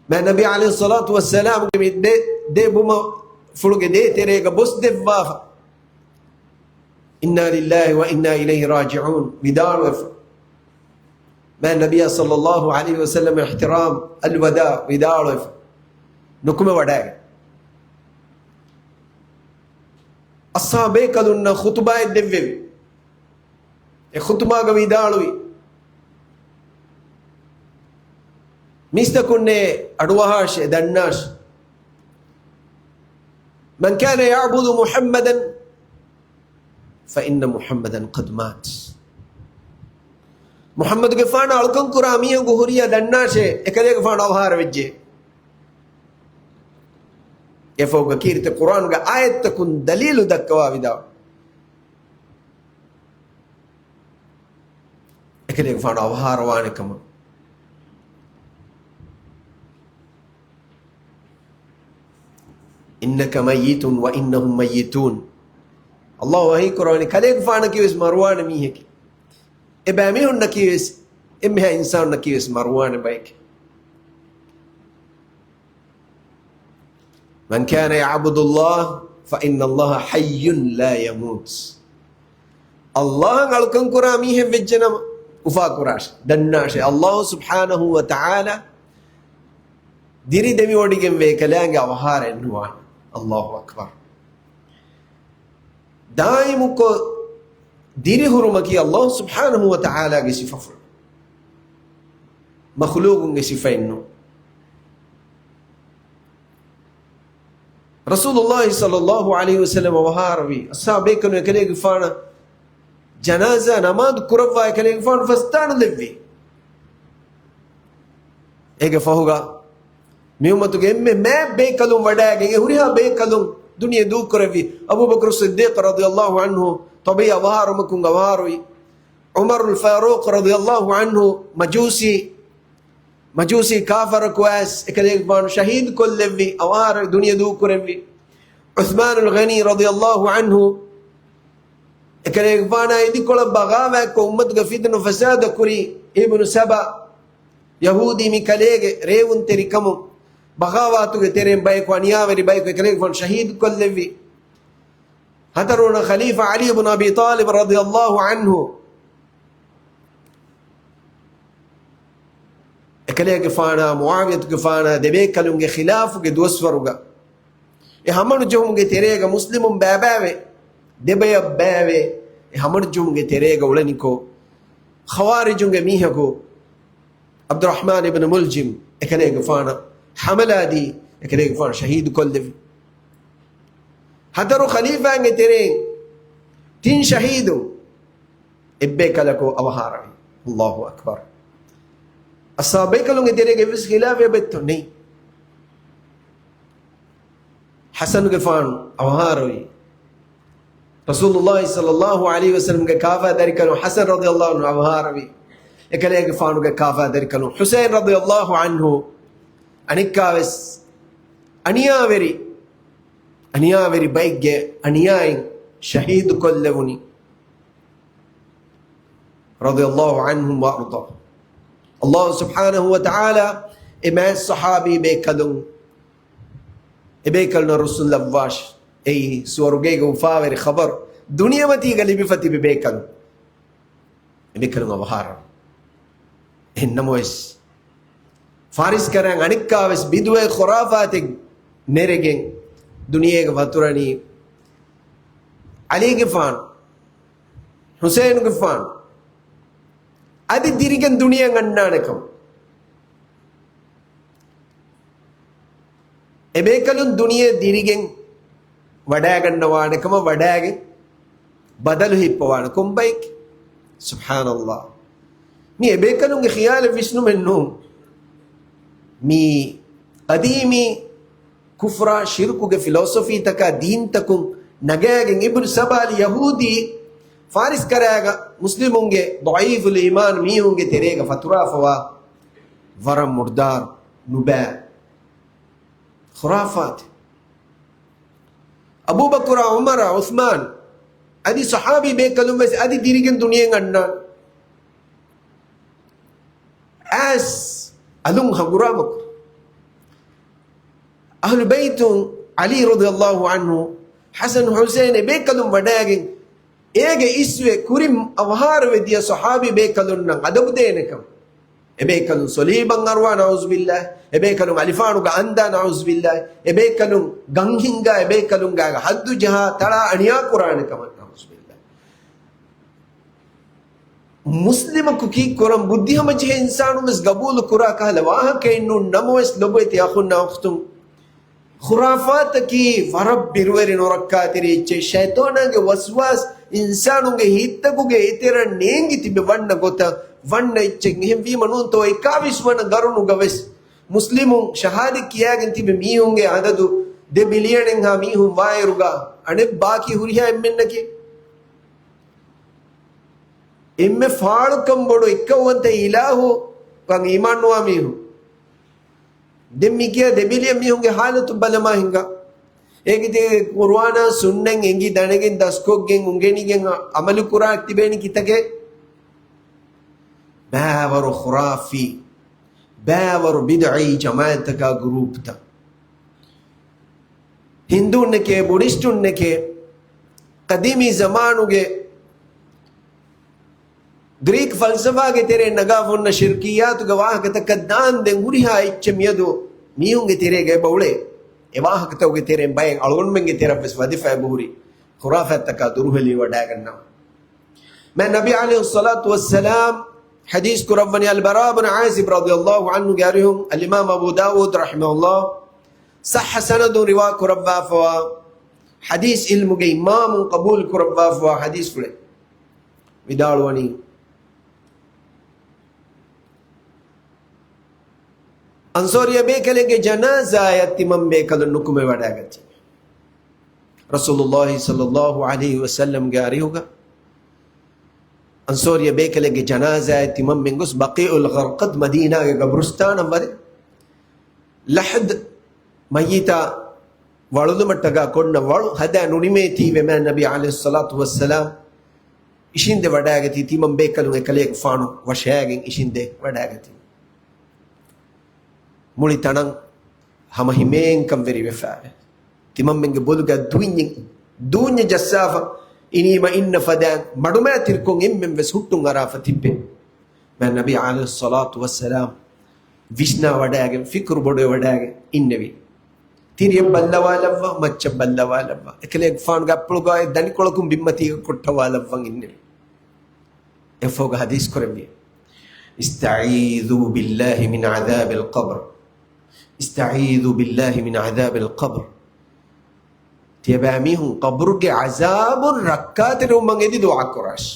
މާތް ނަބީ ޢަލައިހިއްޞަލާތު ވައްސަލާމުގެ މި ދެ، ދެ ބުމަ ފުޅުގެ ދޭތެރޭގަ ބޮސް ދެއްވާފަ، "إنا لله وإنا إليه راجعون" ވިދާޅުވެފަ. މާތް ނަބިއްޔާ ޞައްލައްލާހު ޢަލައިހި ވަސައްލަމަ އިޙްތިރާމް އަލްވަދާޢު ވިދާޅުވެފަ. ނުކުމެ ވަޑައިގެން. އަޞްޙާބޭކަލުންނަށް ޚުޠުބާއެއް ދެއްވެވި. އެ ޚުޠުބާގަ ވިދާޅުވި، މީސްތަކުންނޭ އަޑުއަހާށޭ، ދަންނާށޭ. "من كان يعبد محمدا فإن محمدا قد مات." މުޙައްމަދުގެފާނަށް އަޅުކަން ކުރާ މީހަކު ހުރިހާ ދަންނާށޭ، އެކަލޭގެފާނު އަވަހާރަވެއްޖެ. އެފަހުގަ ކީރިތި ޤުރްއާނުގެ އާޔަތްތަކުން ދަލީލު ދައްކަވާ ވިދާޅު. އެކަލޭގެފާނު އަވަހާރަވާނެ ކަމަށް. "إنك ميت وإنهم ميتون." ﷲ ވަޙީ ކުރަވަނީ، ކަލޭގެފާނަކީ ވެސް މަރުވާނެ މީހެކޭ. އެބައިމީހުންނަކީ ވެސް، އެންމެހާ އިންސާނުންނަކީ ވެސް މަރުވާނެ ބައެކޭ. "من كان يعبد الله فإن الله حي لا يموت." ﷲ އަށް އަޅުކަން ކުރާ މީހެއް ވެއްޖެނަމަ، އުފާކުރާށޭ، ދަންނާށޭ، ﷲ ސުބްޙާނަހޫ ވަތަޢާލާ ދިރި ދެމިވޮޑިގެންވޭ، އެކަލާނގެ އަވަހާރައެއް ނުވާނެ. ﷲ އަކްބަރު. ދާއިމުކޮށް ދިރިހުރުމަކީ ﷲ ސުބްޙާނަހޫ ވަތަޢާލާގެ ސިފަފުޅު. މަޚްލޫޤުންގެ ސިފައެއް ނޫން. ރަސޫލުﷲ ޞައްލައްލާހު ޢަލައިހި ވަސައްލަމަ އަވަހާރަވި، އަޞްޙާބޭކަލުން އެކަލޭގެފާނަށް ޖަނާޒާ ނަމާދު ކުރައްވާ އެކަލޭގެފާނު ފަސްދާނުލެއްވި. އޭގެ ފަހުގަ މި އުއްމަތުގެ އެންމެ މާތް ބޭކަލުން ވަޑައިގެން، އެ ހުރިހާ ބޭކަލުން ދުނިޔެ ދޫކުރެއްވި. އަބޫބަކުރު ޞިއްދީޤް ރަޟިޔަﷲ ޢަންހު ޠަބީޢީ އަވަހާރަވުމަކުން އަވަހާރަވި. ޢުމަރުލް ފާރޫޤް ރަޟިޔަﷲ ޢަންހު މަޖޫސީ، މަޖޫސީ ކާފަރަކު އައިސް އެކަލޭގެފާނު ޝަހީދު ކޮށްލެއްވި، އަވަހާރަވި، ދުނިޔެ ދޫކުރެއްވި. ޢުޘްމާނުލް ޣަނީ ރަޟިޔަﷲ ޢަންހު އެކަލޭގެފާނާ އިދިކޮޅަށް ބަޣާވާތްކޮށް، އުއްމަތުގެ ފިތުނަ ފަސާދަ ކުރި އިބްނު ސަބާ، ޔަހޫދީ މި ކަލޭގެ ރޭވުންތެރިކަމުން ބަޣާވާތުގެ ތެރެއިން ބަޔަކު އަނިޔާވެރި ބަޔަކު އެކަލޭގެފާނު ޝަހީދު ކޮށްލެއްވި. ހަތަރުވަނަ ޚަލީފާ ޢަލީ ބުން އަބީ ޠާލިބް ރަޟިޔަﷲ ޢަންހު އެކަލޭގެފާނާ މުޢާވިޔަތުގެފާނާ ދެބޭކަލުންގެ ޚިލާފުގެ ދުވަސްވަރުގަ އެ ހަމަނުޖެހުމުގެ ތެރޭގަ މުސްލިމުން ބައިބައިވެ، ދެބަޔަށް ބައިވެ، އެ ހަމަނުޖެހުމުގެ ތެރޭގަ އުޅެނިކޮށް، ޚަވާރިޖުންގެ މީހަކު ޢަބްދުއްރަޙްމާން އިބްނު މުލްޖިމް އެކަލޭގެފާނަށް ޙަމަލާދީ، އެކަލޭގެފާނު ޝަހީދު ކޮށްލެއްވި. ހަތަރު ޚަލީފާއިންގެ ތެރެއިން ތިން ޝަހީދުން އެއްބޭކަލަކު އަވަހާރަވި. ﷲ އަކްބަރު. އަޞްޙާބޭކަލުންގެ ތެރޭގަ އެއްވެސް ޚިލާފެއް އެބައޮތްތޯ؟ ނެތް. ޙަސަނުގެފާނު އަވަހާރަވި. ރަސޫލުﷲ ޞައްލައްލާހު ޢަލައިހި ވަސައްލަމްގެ ކާފާ ދަރިކަލުން ޙަސަން ރަޟިޔަﷲ ޢަންހު އަވަހާރަވި. އެކަލޭގެފާނުގެ ކާފާ ދަރިކަލުން ޙުސައިން ރަޟިޔަﷲ ޢަންހު އަނެއްކާވެސް އަނިޔާވެރި، އަނިޔާވެރި ބައެއްގެ އަނިޔާއިން ޝަހީދު ކޮށްލެވުނީ. ރަޟިޔަﷲ ޢަންހުމް ވައަރްޟާ. ﷲ ސުބްޙާނަހޫ ވަތަޢާލާ އެ މާތް ޞަޙާބީ ބޭކަލުން، އެ ބޭކަލުންނަށް ރުއްސުން ލައްވާށި. އެއީ ސުވަރުގޭގެ އުފާވެރި ޚަބަރު ދުނިޔެމަތީގަ ލިބިފަ ތިބި ބޭކަލުން. އެބޭކަލުން އަވަހާރަވި. އެހެންނަމަވެސް، ފާރިސްކަރަން އަނެއްކާވެސް ބިދުޢަ ޚުރާފާތެއް ނެރެގެން ދުނިޔޭގަ ވަތުރަނީ ޢަލީގެފާނު ޙުސައިނުގެފާނު އަދި ދިރިގެން ދުނިޔެއަށް އަންނާނެކަމަށް. އެބޭކަލުން ދުނިޔެ ދިރިގެން ވަޑައިގަންނަވާނެކަމަށް ވަޑައިގެން ބަދަލު ހިއްޕަވާނެ ކޮންބައެއް؟ ސުބްޙާނައްލާހް. މީ އެބޭކަލުންގެ ޚިޔާލަށް ވިސްނުމެއް ނޫން. މީ ޤަދީމީ ކުފްރާ ޝިރުކުގެ ފިލޯސޮފީތަކާ ދީންތަކުން ނަގާގެން އިބްނު ސަބާލި ޔަހޫދީ ފާރިސް ކަރާގަ މުސްލިމުންގެ ޟަޢީފުލް އީމާން މީހުންގެ ތެރޭގަ ފަތުރާފަވާ ވަރަށް މުރުދާރު ނުބައި ޚުރާފާތެއް. އަބޫބަކުރާ، ޢުމަރާ، ޢުޘްމާން އަދި ޞަޙާބީ ބޭކަލުން ވެސް އަދި ދިރިގެން ދުނިޔެއަށް އަންނާނެ. އައިސް އަލުން ހަނގުރާމަކުރު. އަހްލު ބައިތުން ޢަލީ ރަޟިޔައްލާހު ޢަންހު، ޙަސަން ޙުސައިން އެބޭކަލުން ވަޑައިގެން އޭގެ އިސްވެ ކުރިން އަވަހާރަވެ ދިޔަ ޞަޙާބީ ބޭކަލުންނަށް އަދަބު ދޭނެކަން. އެބޭކަލުން ޞަލީބަށް އަރުވާ ނަޢޫޒުބިއްލާހް، އެބޭކަލުން އަލިފާނުގަ އަންދާ ނަޢޫޒުބިއްލާހް، އެބޭކަލުން ގަން ހިންގާ، އެބޭކަލުން ގާގަ ހައްދު ޖަހާ ތަޅާ އަނިޔާ ކުރާނެ ކަމަށް ނަޢޫޒުބިއްލާހް. މުސްލިމަކު ކީއްކުރަން؟ ބުއްދިހަމަޖެހޭ އިންސާނުން ވެސް ގަބޫލު ކުރާ ކަހަލަ ވާހަކައެއް ނޫން. ނަމަވެސް ލޮބުވެތި އަޚުންނާ އުޚްތުން، ޚުރާފާތަކީ ވަރަށް ބިރުވެރި ނުރައްކާތެރި އެއްޗެއް. ޝައިޠާނާގެ ވަސްވާސް އިންސާނުންގެ ހިތްތަކުގެ އެތެރަށް ނޭނގި ތިބެ ވަންނަ ގޮތަށް ވަންނަ އެއްޗެއް. އެހެންވީމަ ނޫންތޯ އެކާވީސް ވަނަ ގަރުނުގަ ވެސް މުސްލިމުން ޝަހާދަތް ކިޔާގެން ތިބި މީހުންގެ އަދަދު ދެ ބިލިއަނެއްހާ މީހުން ވާއިރުގަ އަނެއް ބާކީ ހުރިހާ އެންމެންނަކީ އެންމެ ފާޅުކަން ބޮޑު އެއްކައުވަންތަ އިލާހު ކަން އީމާންނުވާ މީހުން. ދެން މި ކިޔާ ދެ ބިލިއަން މީހުންގެ ޙާލަތު ބަލަމާ ހިނގާ. އޭގެ ތެރޭ ޤުރުއާނާ ސުންނަތް އެނގި ދަނެގެން ދަސްކޮށްގެން އުނގެނިގެން އަ-، ޢަމަލު ކުރާ ތިބޭނީ ކިތަކެއް؟ ބައިވަރު ޚުރާފީ، ބައިވަރު ބިދްޢީ ޖަމާޢަތްތަކާ ގްރޫޕްތައް. ހިންދޫންނެކޭ، ބުޑިސްޓުންނެކޭ، ޤަދީމީ ޒަމާނުގެ ގްރީކް ފަލްސަފާގެ ތެރެއިން ނަގާފަ ހުންނަ ޝިރްކިއްޔާތުގެ ވާހަކަތަކަށް ދާންދެން ހުރިހާ އެއްޗެއް މިއަދު މީހުންގެ ތެރޭގަ އެބަ އުޅޭ. އެ ވާހަކަތަކުގެ ތެރެއިން ބައެއް އަޅުގަނޑުމެންގެ ތެރަށްވެސް ވަދެފަ އެބަހުރި ޚުރާފާތްތަކާ ދުރުހެލި ވަޑައިގަންނަވާ. މާތް ނަބީ ޢަލައިހިއްޞަލާތު ވައްސަލާމް ޙަދީޘް ކުރައްވަނީ އަލްބަރާ ބުން ޢާޒިބް ރަޟިޔައްލާހު ޢަންހުގެ އަރިހުން. އަލްއިމާމް އަބޫ ދާވޫދް ރަޙިމަހުﷲ ޞައްޙަ ސަނަދުން ރިވާ ކުރައްވާފަވާ، ޙަދީޘް ޢިލްމުގެ އިމާމުން ޤަބޫލު ކުރައްވާފަވާ ޙަދީޘްފުޅެއް. ވިދާޅުވަނީ، އަންޞާރިއްޔަ ބޭކަލެއްގެ ޖަނާޒާއަށް ތިމަން ބޭކަލުން ނުކުމެވަޑައިގަތީ. ރަސޫލުﷲ ޞައްލަﷲ ޢަލައިހި ވަސައްލަމްގެ އަރިހުގަ އަންޞާރިއްޔަ ބޭކަލެއްގެ ޖަނާޒާއަށް ތިމަންމެން ގޮސް ބަޤީޢުލް ޣަރްޤަދް މަދީނާގެ ގަބުރުސްތާނަށް ވަދެ، ލަޙްދު މައްޔިތާ ވަޅުލުމަށްޓަކާ ކޮންނަ ވަޅު ހަދާ ނުނިމޭތީވެ މާތް ނަބީ ޢަލައިހިއްޞަލާތު ވައްސަލާމް އިށީނދެ ވަޑައިގަތީ. ތިމަން ބޭކަލުން އެކަލޭގެފާނު ވަށައިގެން އިށީނދެ ވަޑައިގަތީ. މުޅި ތަނަށް ހަމަ ހިމޭންކަން ވެރިވެފައިވެ. ތިމަންމެންގެ ބޮލުގަ ދޫންޏެއް، ދޫންޏެއް ޖައްސާފަ އިނީމަ އިންނަ ފަދައިން މަޑުމައިތިރިކޮށް އެންމެން ވެސް ހުއްޓުން އަރާފަ ތިއްބެވި. މާތް ނަބީ ޢަލައިހިއްޞަލާތު ވައްސަލާމް ވިސްނާ ވަޑައިގެން ފިކުރު ބޮޑުވެ ވަޑައިގެން އިންނެވި. ތިރިއަށް ބައްލަވާލައްވާ، މައްޗަށް ބައްލަވާލައްވާ، އެކަލޭގެފާނުގެ އަތްޕުޅުގައި ދަނިކޮޅަކުން ބިންމަތީގަ ކޮށްޓަވާލައްވަން އިންނެވި. އެއަށްފަހުގަ ޙަދީޘް ކުރެއްވި، اسْتَعِيذُوا بِاللَّهِ مِنْ عَذَابِ الْقَبْرِ. اسْتَعِيذُوا بِاللَّهِ مِنْ عَذَابِ الْقَبْرِ. ތިޔަބައިމީހުން ޤަބުރުގެ ޢަޛާބުން ރައްކާތެރިވުމަށް އެދި ދުޢާ ކުރާށި.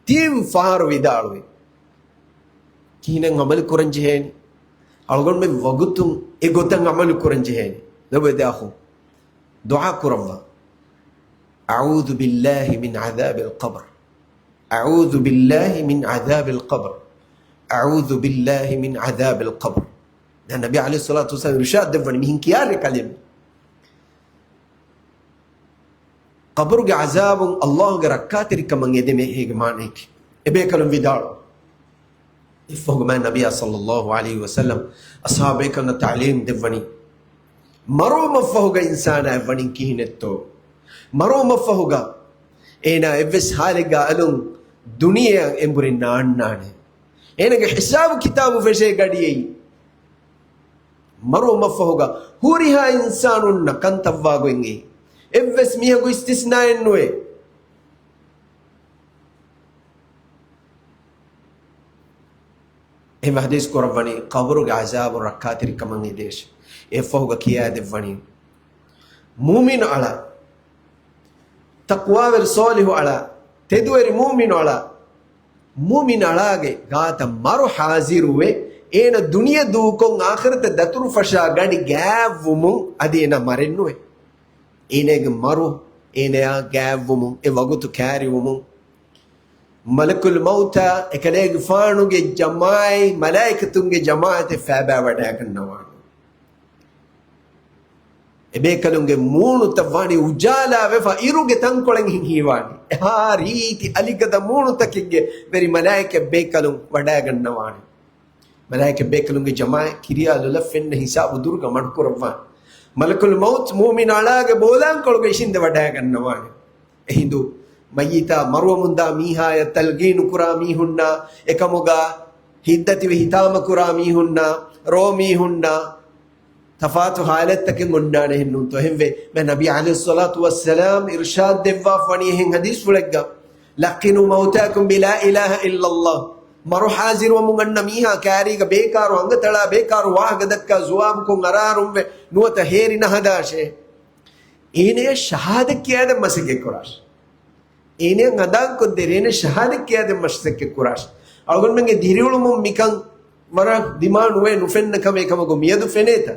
ތިން ފަހަރު ވިދާޅުވި. ކިހިނެއް ޢަމަލު ކުރަން ޖެހޭނީ؟ އަޅުގަނޑުމެން ވަގުތުން އެ ގޮތަށް ޢަމަލު ކުރަން ޖެހޭނީ. ލޮބުވެތި އަޚުން، ދުޢާ ކުރައްވާ. أَعُوذُ بِاللَّهِ مِنْ عَذَابِ الْقَبْرِ. أَعُوذُ بِاللَّهِ مِنْ عَذَابِ الْقَبْرِ. أَعُوذُ بِاللَّهِ مِنْ عَذَابِ الْقَبْرِ. ދެން ނަބީ ޢަލައިހިއްޞަލާތު ވައްސަލާމް އިރުޝާދު ދެއްވަނީ މިހިން ކިޔާ ރޭ ކަލޭމެން. ޤަބުރުގެ ޢަޛާބުން ﷲގެ ރައްކާތެރިކަމަށް އެދެމޭ އޭގެ މާނައަކީ. އެބޭކަލުން ވިދާޅު. އެއަށްފަހުގަ މާތް ނަބިއްޔާ ޞައްލަﷲ ޢަލައިހި ވަސައްލަމް އަޞްޙާބޭކަލުންނަށް ތަޢުލީމް ދެއްވަނީ، މަރުވުމަށްފަހުގަ އިންސާނާ އައިވަނީ ކިހިނެއްތޯ؟ މަރުވުމަށްފަހުގަ އޭނާ އެއްވެސް ޙާލެއްގަ އަލުން ދުނިޔެއަށް އެނބުރިން ނާންނާނެ. އޭނާގެ ހިސާބު ކިތާބު ފެށޭ ގަޑިއެއް. މަރުވުމަށްފަހުގަ ހުރިހާ އިންސާނުންނަށް ކަންތައްވާގޮތް އެއީ. އެއްވެސް މީހަކު އިސްތިސްނާއެއް ނުވޭ. އެހެން ޙަދީޘް ކުރައްވަނީ ޤަބުރުގެ ޢަޒާބު ރައްކާތެރިކަމަށް އެދޭށޭ. އެއަށްފަހުގަ ކިޔާދެއްވަނީ މުއުމިނު އަޅާ، ތަޤްވާވެރި ޞާލިޙު އަޅާ، ތެދުވެރި މުއުމިނު އަޅާ، މުއުމިނު އަޅާގެ ގާތަށް މަރު ޙާޟިރުވެ، އޭނަ ދުނިޔެ ދޫކޮށް އާޚިރަތަށް ދަތުރުފަށާ ގަޑި ގާތްވުމުން އަދި އޭނަ މަރެއްނުވޭ. އޭނަގެ މަރު އޭނަޔާ ގާތްވުމުން، އެ ވަގުތު ކާރިވުމުން، މަލަކުލް މައުތާ އެކަލޭގެފާނުގެ ޖަމާޢަތް، މަލާއިކަތުންގެ ޖަމާޢަތެއް ފައިބާ ވަޑައިގަންނަވާނެ. އެބޭކަލުންގެ މޫނުތައް ވާނީ އުޖާލާވެފަ، އިރުގެ ތަންކޮޅެއް ހިން ހީވާނެ. އެހާ ރީތި އަލިގަދަ މޫނުތަކެއްގެ ވެރި މަލާއިކަ ބޭކަލުން ވަޑައިގަންނަވާނެ. މަލާއިކަ ބޭކަލުންގެ ޖަމާޢަތް ކިރިޔާ ލޮލަށް ފެންނަ ހިސާބު ދުރުގަ މަޑުކުރައްވާނެ. މަލަކުލް މައުތު މުއުމިނު އަޅާގެ ބޯލާންކޮޅުގަ އިށީނދެ ވަޑައިގަންނަވާނެ. އެހިނދު މައްޔިތާ މަރުވަމުންދާ މީހާޔަށް ތަލްޤީނު ކުރާ މީހުންނާ އެކަމުގަ ހިތްދަތިވެ ހިތާމަ ކުރާ މީހުންނާ ރޯ މީހުންނާ ތަފާތު ޙާލަތްތަކެއް އޮންނާނެ ހެންނޫންތޯ؟ އެހެންވެ، މާތް ނަބީ ޢަލައިހިއްޞަލާތު ވައްސަލާމް އިރުޝާދު ދެއްވާފަ ވަނީ އެހެން ޙަދީޘްފުޅެއްގަ، "لقنوا موتاكم بلا إله إلا الله." މަރު ޙާޟިރުވަމުން އަންނަ މީހާ ކާރީގަ ބޭކާރު އަނގަތަޅާ ބޭކާރު ވާހަކަ ދައްކާ ޒުވާބުކޮށް އަރާރުންވެ ނުވަތަ ހޭރި ނަހަދާށޭ. އޭނަޔަށް ޝަހާދަތް ކިޔާދެން މަސައްކަތް ކުރާށޭ. އޭނަޔަށް ހަނދާންކޮށްދޭށޭ، އޭނަޔަށް ޝަހާދަތް ކިޔާދެން މަސައްކަތް ކުރާށޭ. އަޅުގަނޑުމެންގެ ދިރިއުޅުމުން މިކަން ވަރަށް ދިމާ ނުވޭ، ނުފެންނަ ކަމެއް ކަމަކު މިއަދު ފެނޭތަ؟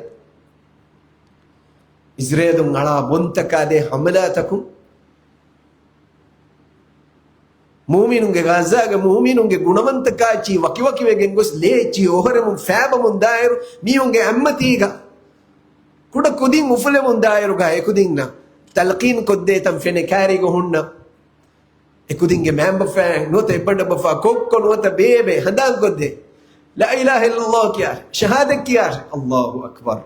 އިޒްރޭލުން އަޅާ ބޮންތަކާ ދޭ ހަމަލާތަކުން މުއުމިނުންގެ، ޣައްޒާގެ މުއުމިނުންގެ ގުނަވަންތަކާ އެއްޗިހި ވަކިވަކިވެގެން ގޮސް، ލޭ އެއްޗިހި އޮހޮރެމުން ފައިބަމުން ދާއިރު، މީހުންގެ އަތްމަތީގަ ކުޑަ ކުދިން އުފުލެމުން ދާއިރުގަ އެކުދިންނަށް ތަލްޤީން ކޮށްދޭތަން ފެނޭ ކާރީގަ ހުންނަ އެކުދިންގެ މައިންބަފައިން ނުވަތަ އެއްބަނޑުބަފާ ކޮއްކޮ ނުވަތަ ބޭބެ ހަނދާންކޮށްދޭ، لا إله إلا الله ކިޔާށޭ، ޝަހާދަތް ކިޔާށޭ، الله أكبر.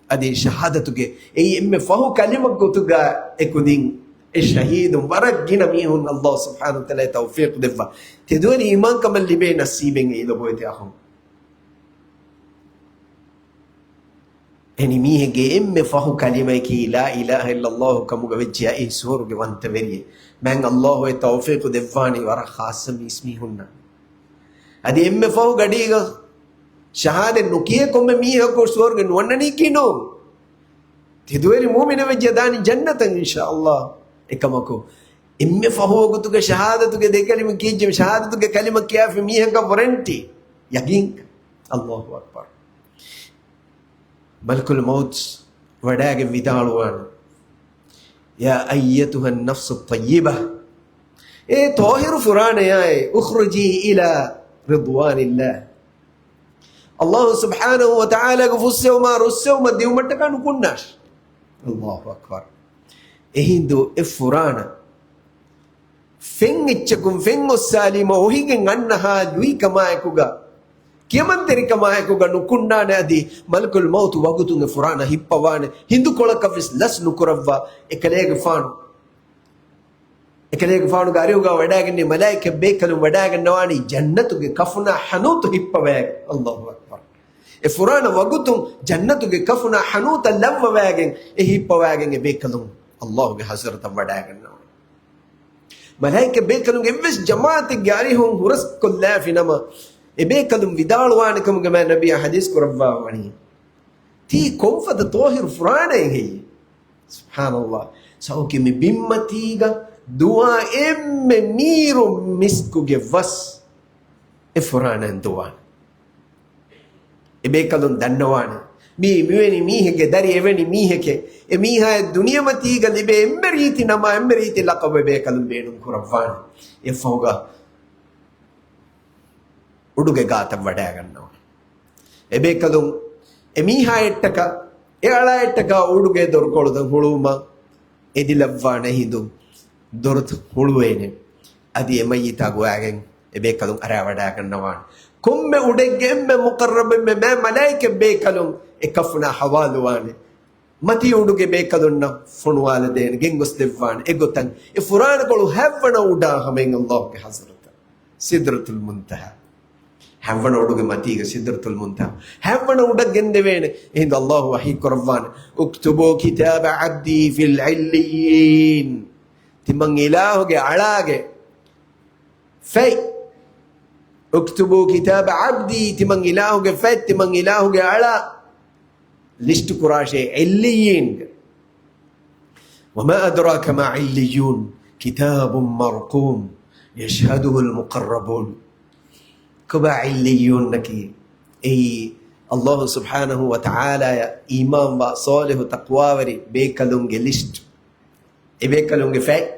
އަދި ޝަހާދަތުގެ އެއީ އެންމެ ފަހު ކަލިމަ ގޮތުގަ އެކުދިން އެ ޝަހީދުން ވަރަށް ގިނަ މީހުން ﷲ ސުބްޙާނަހޫ ވަތަޢާލާ ތައުފީޤު ދެއްވާ ތެދުވެރި އީމާންކަމަށް ލިބޭ ނަސީބެއް އެ ލޮބުވެތި އަޚުން. އެނި މީހެއްގެ އެންމެ ފަހު ކަލިމައަކީ لا إله إلا الله ކަމުގަ ވެއްޖެޔާ އެއީ ސުވަރުގެ ވަންތަވެރިއެއް. މާތް ﷲ އެ ތައުފީޤު ދެއްވާނީ ވަރަށް ޚާއްޞަ މީސްމީހުންނަށް. އަދި އެންމެ ފަހު ގަޑީގަ ޝަހާދަތް ނުކިޔޭ ކޮންމެ މީހަކު ސުވަރުގެ ނުވަންނަނީކީ ނޫން. ތެދުވެރި މުއުމިނެއް ވެއްޖެ ދާނީ ޖަންނަތަށް އިންޝާﷲ. އެކަމަކު، އެންމެ ފަހު ވަގުތުގެ ޝަހާދަތުގެ ދެ ކަލިމަ ކިޔެއްޖެ، ޝަހާދަތުގެ ކަލިމަ ކިޔާފި މީހަކަށް ވޮރެންޓީ، ޔަގީންކަން. ﷲ އަކްބަރު. މަލަކުލް މައުތު ވަޑައިގެން ވިދާޅުވާނެ، يا أيتها النفس الطيبة، އޭ ޠާހިރު ފުރާނަޔާއޭ، اخرجي إلى رضوان الله. ﷲ ސުބްޙާނަހޫ ވަތަޢާލާގެ ފުއްސެވުމާ ރުއްސެވުމަށް ދިއުމަށްޓަކާ ނުކުންނާށި. ﷲ އަކްބަރު. އެހިނދު އެ ފުރާނަ ފެން އެއްޗަކުން ފެން އޮއްސާލީމަ އޮހިގެން އަންނަހާ ލުއިކަމާއެކުގަ، ކިޔަމަންތެރިކަމާއެކުގަ ނުކުންނާނެ އަދި މަލަކުލް މައުތު ވަގުތުން އެ ފުރާނަ ހިއްޕަވާނެ. ހިނދުކޮޅަކަށް ވެސް ލަސް ނުކުރައްވާ. އެކަލޭގެފާނު، އެކަލޭގެފާނުގެ އަރިހުގަ ވަޑައިގެންނެވި މަލާއިކަ ބޭކަލުން ވަޑައިގަންނަވާނީ ޖަންނަތުގެ ކަފުނާ ހަނޫތު ހިއްޕަވައިގެން. ﷲ އަކްބަރު. އެ ފުރާނަ ވަގުތުން ޖަންނަތުގެ ކަފުނާ ހަނޫތަށް ލައްވަވައިގެން އެ ހިއްޕަވައިގެން އެ ބޭކަލުން ﷲ ގެ ޙަޟްރަތަށް ވަޑައިގަންނަވާނެ. މަލާއިކަ ބޭކަލުންގެ އެއްވެސް ޖަމާޢަތެއްގެ އަރިހުން ހުރަސްކޮށްލާފިނަމަ، އެ ބޭކަލުން ވިދާޅުވާނެ ކަމުގެ މާތް ނަބިއްޔާ ޙަދީޘް ކުރައްވާ ވަނީ، ތީ ކޮންފަދަ ޠާހިރު ފުރާނައެއް ހެއްޔޭ؟ ސުބްޙާނަﷲ. ސައުކި މި ބިންމަތީގަ ދުވާ އެންމެ މީރު މިސްކުގެ ވަސް އެ ފުރާނައިން ދުވާނެ. އެބޭކަލުން ދަންނަވާނެ، މީ މިވެނި މީހެއްގެ ދަރި އެވެނި މީހެކޭ. އެ މީހާއަށް ދުނިޔެމަތީގަ ލިބޭ އެންމެ ރީތި ނަމާ، އެންމެ ރީތި ލަޤަބެއް އެބޭކަލުން ބޭނުން ކުރައްވާނެ. އެއަށްފަހުގަ އުޑުގެ ގާތަށް ވަޑައިގަންނަވާނެ. އެބޭކަލުން އެ މީހާއަށްޓަކާ، އެ އަޅާއަށްޓަކާ އުޑުގެ ދޮރުކޮޅުތައް ހުޅުވުމަށް އެދިލައްވާނެ ހިނދު ދޮރުތައް ހުޅުވޭނެ. އަދި އެ މައްޔިތާ ގޮވައިގެން އެބޭކަލުން އަރާވަޑައިގަންނަވާނެ. ކޮންމެ އުޑެއްގެ އެންމެ މުޤައްރަބު އެންމެ މާތް މަލާއިކަ ބޭކަލުން އެ ކަފުނާ ޙަވާލުވާނެ. މަތީ އުޑުގެ ބޭކަލުންނަށް ފޮނުވާލަދޭނެ ގެންގޮސްދެއްވާނެ. އެގޮތަށް އެ ފުރާނަކޮޅު ހަތްވަނަ އުޑާ ހަމައިން ﷲ ގެ ޙަޟްރަތަށް. ސިދްރަތުލް މުންތަހާ. ހަތްވަނަ އުޑުގެ މަތީގަ ސިދްރަތުލް މުންތަހާ. ހަތްވަނަ އުޑަށް ގެންދެވޭނެ. އެހިނދު ﷲ ވަޙީ ކުރައްވާނެ، اكتبوا كتاب عبدي في عليين. ތިމަން އިލާހުގެ އަޅާގެ ފަތް اكتبوا كتاب عبدي، ތިމަން އިލާހުގެ ފަތް، ތިމަން އިލާހުގެ އަޅާ ލިސްޓް ކުރާށޭ ޢިއްލިއްޔީންގެ. وما أدراك ما عليون، كتاب مرقوم، يشهده المقربون. ކޮބާ ޢިއްލިއްޔޫންނަކީ؟ އެއީ ﷲ ސުބްޙާނަހޫ ވަތަޢާލާއަށް އީމާންވާ ޞާލިޙު ތަޤްވާވެރި ބޭކަލުންގެ ލިސްޓް. އެ ބޭކަލުންގެ ފަތް.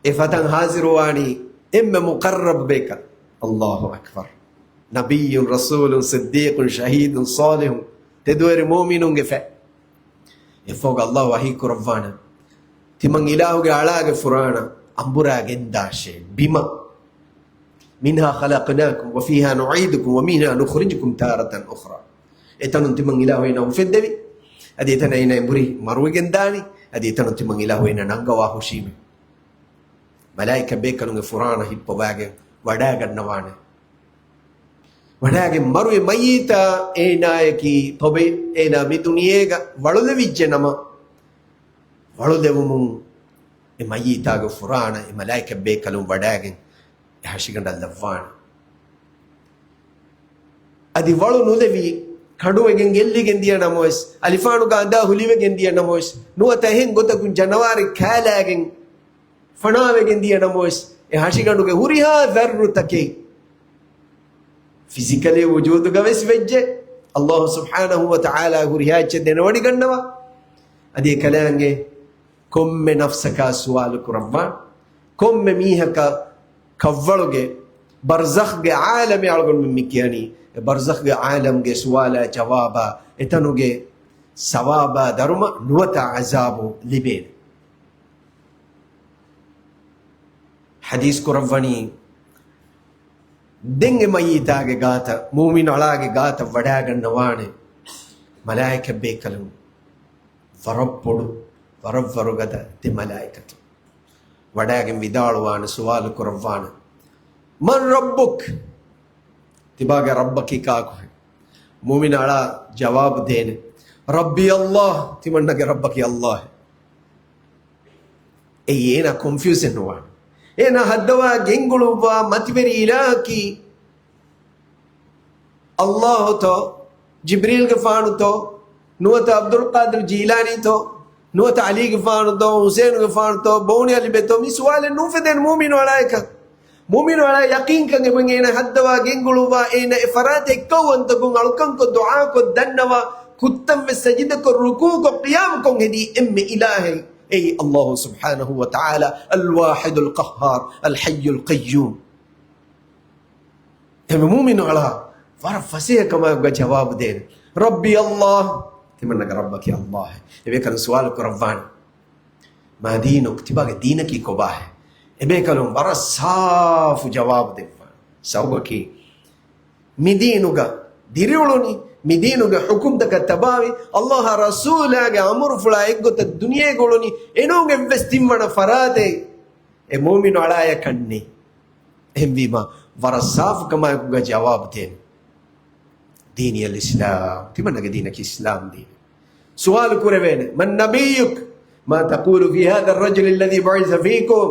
އެ ފަތަށް ޙާޟިރުވާނީ އެންމެ މުޤައްރަބު ބޭކަލް. ﷲ އަކްބަރު. ނަބިއްޔުން، ރަސޫލުން، ޞިއްދީޤުން، ޝަހީދުން، ޞާލިޙުން، ތެދުވެރި މުއުމިނުންގެ ފަތް. އެއަށްފަހުގަ ﷲ ވަޙީ ކުރައްވާނެ، ތިމަން އިލާހުގެ އަޅާގެ ފުރާނަ އަނބުރާ ގެންދާށޭ ބިމަށް. منها خلقناكم وفيها نعيدكم ومنها نخرجكم تارة أخرى. އެތަނުން ތިމަން އިލާހު އޭނާ އުފެއްދެވި. އަދި އެތަނަށް އޭނާ އެނބުރި މަރުވެގެން ދާނީ. އަދި އެތަނުން ތިމަން އިލާހު އޭނާ ނަންގަވާ ހުށީމޭ. މަލާއިކަ ބޭކަލުންގެ ފުރާނަ ހިއްޕަވާގެން ވަޑާގަންނަވާނެ. ވަޑާގެން މަރުވި މައްޔިތާ އޭނާޔަކީ ތޮބެ، އޭނާ މި ދުނިޔޭގަ ވަޅުލެވިއްޖެ ނަމަ، ވަޅުލެވުމުން އެ މައްޔިތާގެ ފުރާނަ އެ މަލާއިކަ ބޭކަލުން ވަޑާގެން އެ ހަށިގަނޑަށް ލައްވާނެ. އަދި ވަޅު ނުލެވި، ކަނޑުވެގެން ގެއްލިގެން ދިޔަ ނަމަވެސް، އަލިފާނުގަ އަނދާ ހުލިވެގެން ދިޔަ ނަމަވެސް، ނުވަތަ އެހެން ގޮތަކުން ޖަނަވާރެއް ކާލާގެން ފަނާވެގެން ދިޔަ ނަމަވެސް، އެ ހަށިގަނޑުގެ ހުރިހާ ޛައްރުތަކެއް ފިޒިކަލީ ވުޖޫދުގަ ވެސް ވެއްޖެ، ﷲ ސުބްޙާނަހޫ ވަތަޢާލާ ހުރިހާ އެއްޗެއް ދެނެވޮޑިގަންނަވާ. އަދި އެކަލާނގެ ކޮންމެ ނަފްސަކާ ސުވާލު ކުރައްވާ، ކޮންމެ މީހަކަށް ކަށްވަޅުގެ ބަރްޒަޚްގެ ޢާލަމެއް އަޅުގަނޑުމެން މި ކިޔަނީ، އެ ބަރްޒަޚްގެ ޢާލަމްގެ ސުވާލާ ޖަވާބާ، އެތަނުގެ ސަވާބާ ދަރުމަ ނުވަތަ ޢަޒާބު ލިބޭނެ. ޙަދީޘް ކުރައްވަނީ، ދެން އެ މައްޔިތާގެ ގާތަށް، މުއުމިނު އަޅާގެ ގާތަށް ވަޑާގަންނަވާނެ މަލާއިކަ ބޭކަލުން. ވަރަށް ބޮޑު، ވަރަށް ވަރުގަދަ ދެ މަލާއިކަތު. ވަޑާގެން ވިދާޅުވާނެ، ސުވާލު ކުރައްވާނެ، من ربك؟ ތިބާގެ ރައްބަކީ ކާކުހެއް؟ މުއުމިނު އަޅާ ޖަވާބު ދޭނެ، ربي الله، ތިމަންނަގެ ރައްބަކީ ﷲ. އެއީ އޭނާ ކޮންފިއުޒެއް ނުވާނެ. އޭނާ ހައްދަވާ ގެންގުޅުއްވާ މަތިވެރި އިލާހަކީ ﷲ ތޯ، ޖިބްރީލްގެފާނު ތޯ، ނުވަތަ ޢަބްދުލް ޤާދިރު ޖީލާނީ ތޯ، ނުވަތަ ޢަލީގެފާނު ތޯ، ޙުސައިނުގެފާނު ތޯ، ބޯނި ޢަލީބެ ތޯ، މި ސުވާލެއް ނޫފެދޭނެ މުއުމިނު އަޅާއަކަށް. މުއުމިނު އަޅާ ޔަޤީންކަން އެބަ އޭނަ ހައްދަވާ ގެންގުޅުއްވާ، އޭނަ އެ ފަރާތަށް އެއްކައުވަންތަކުން އަޅުކަންކޮށް ދުޢާކޮށް ދަންނަވާ، ކުއްތަން ވެސް ސަޖިދަކޮށް ރުކޫޢުކޮށް ޤިޔާމުކޮށް ހެދީ އެންމެ އިލާހެއް. އެއީ ﷲ ސުބްޙާނަހޫ ވަތަޢާލާ، الواحد القهار، الحي القيوم. އެ މުއުމިނު އަޅާ ވަރަށް ފަސޭހަކަމާގުގަ ޖަވާބު ދޭނެ، ربي الله، ތިމަންނަގެ ރައްބަކީ ﷲ. އެބޭކަލުން ސުވާލު ކުރައްވާނެ. ما دينك؟ ތިބާގެ ދީނަކީ ކޮބާހޭ؟ އެބޭކަލުން ވަރަށް ސާފު ޖަވާބު ދެއްވާ. ސަބަބަކީ މި ދީނުގަ ދިރިއުޅުނީ، މި ދީނުގެ ޙުކުމްތަކަށް ތަބާވި، ﷲ އާ ރަސޫލާގެ އަމުރުފުޅާ އެއްގޮތަށް ދުނިޔޭގަ އުޅުނީ، އެނޫން އެއްވެސް ތިންވަނަ ފަރާތެއް އެ މުއުމިނު އަޅާޔަކަށް ނެތް. އެހެންވީމަ، ވަރަށް ސާފުކަމާއެކުގަ ޖަވާބު ދޭނެ. ديني الإسلام، ތިމަންނަގެ ދީނަކީ އިސްލާމް ދީން. ސުވާލު ކުރެވޭނެ، من نبيك؟ ما تقول في هذا الرجل الذي بعث فيكم؟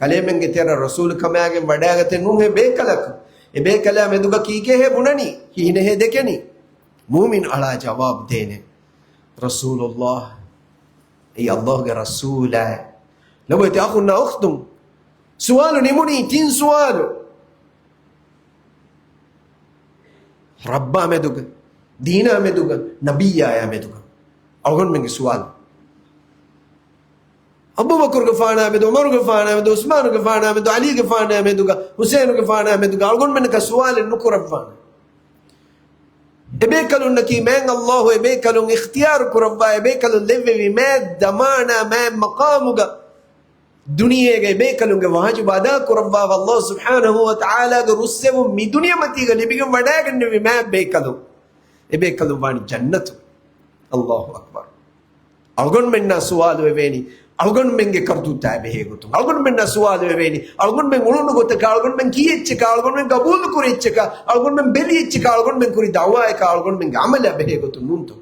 ކަލޭމެންގެ ތެރެ ރަސޫލު ކަމާގެން ވަޑާގަތެއް ނޫންހޭ ބޭކަލަކު. އެ ބޭކަލާ މެދުގަ ކީކޭހޭ ބުނަނީ؟ ކިހިނެއްހޭ ދެކެނީ؟ މުއުމިން އަޅާ ޖަވާބު ދޭނެ، رسول الله، އެއީ ﷲ ގެ ރަސޫލާ. ނަބުވަތި އަޚުންނާ އުޚްތުން. ސުވާލު ނިމުނީ ތިން ސުވާލު. ރައްބާ މެދުގަ، ދީނާ މެދުގަ، ނަބިއްޔާޔާ މެދުގަ. އަޅުގަނޑުމެންގެ ސުވާލު. އަބޫބަކުރުގެފާނާ މެދު، ޢުމަރުގެފާނާ މެދު، ޢުސްމާނުގެފާނާ މެދު، ޢަލީގެފާނާ މެދުގަ، ޙުސައިނުގެފާނާ މެދުގަ އަޅުގަނޑުމެންނަކަށް ސުވާލެއް ނުކުރައްވާނެ. އެބޭކަލުންނަކީ މާތް ﷲ އެބޭކަލުން އިޚްތިޔާރު ކުރައްވާ، އެބޭކަލުން ލެއްވެވި މާތް ދަމާނާ، މާތް މަޤާމުގަ ދުނިޔޭގަ އެބޭކަލުންގެ ވާޖިބު އަދާ ކުރައްވާ، ﷲ ސުބްޙާނަހޫ ވަތަޢާލާގެ ރުއްސެވުން މި ދުނިޔެމަތީގަ ލިބިގެން ވަޑައިގެންނެވި މާތް ބޭކަލުން. އެބޭކަލުން ވާނީ ޖަންނަތު. ﷲ އަކްބަރު. އަޅުގަނޑުމެންނާ ސުވާލު ވެވޭނީ، އަޅުގަނޑުމެންގެ ކަރުދޫތާ ބެހޭ ގޮތުން. އަޅުގަނޑުމެންނާ ސުވާލު ވެވޭނީ، އަޅުގަނޑުމެން އުޅުނު ގޮތަކާ، އަޅުގަނޑުމެން ކީ އެއްޗަކާ، އަޅުގަނޑުމެން ގަބޫލު ކުރި އެއްޗަކާ، އަޅުގަނޑުމެން ބެލި އެއްޗަކާ، އަޅުގަނޑުމެން ކުރި ދަޢުވާއަކާ، އަޅުގަނޑުމެންގެ ޢަމަލާ ބެހޭ ގޮތުން ނޫންތޯ؟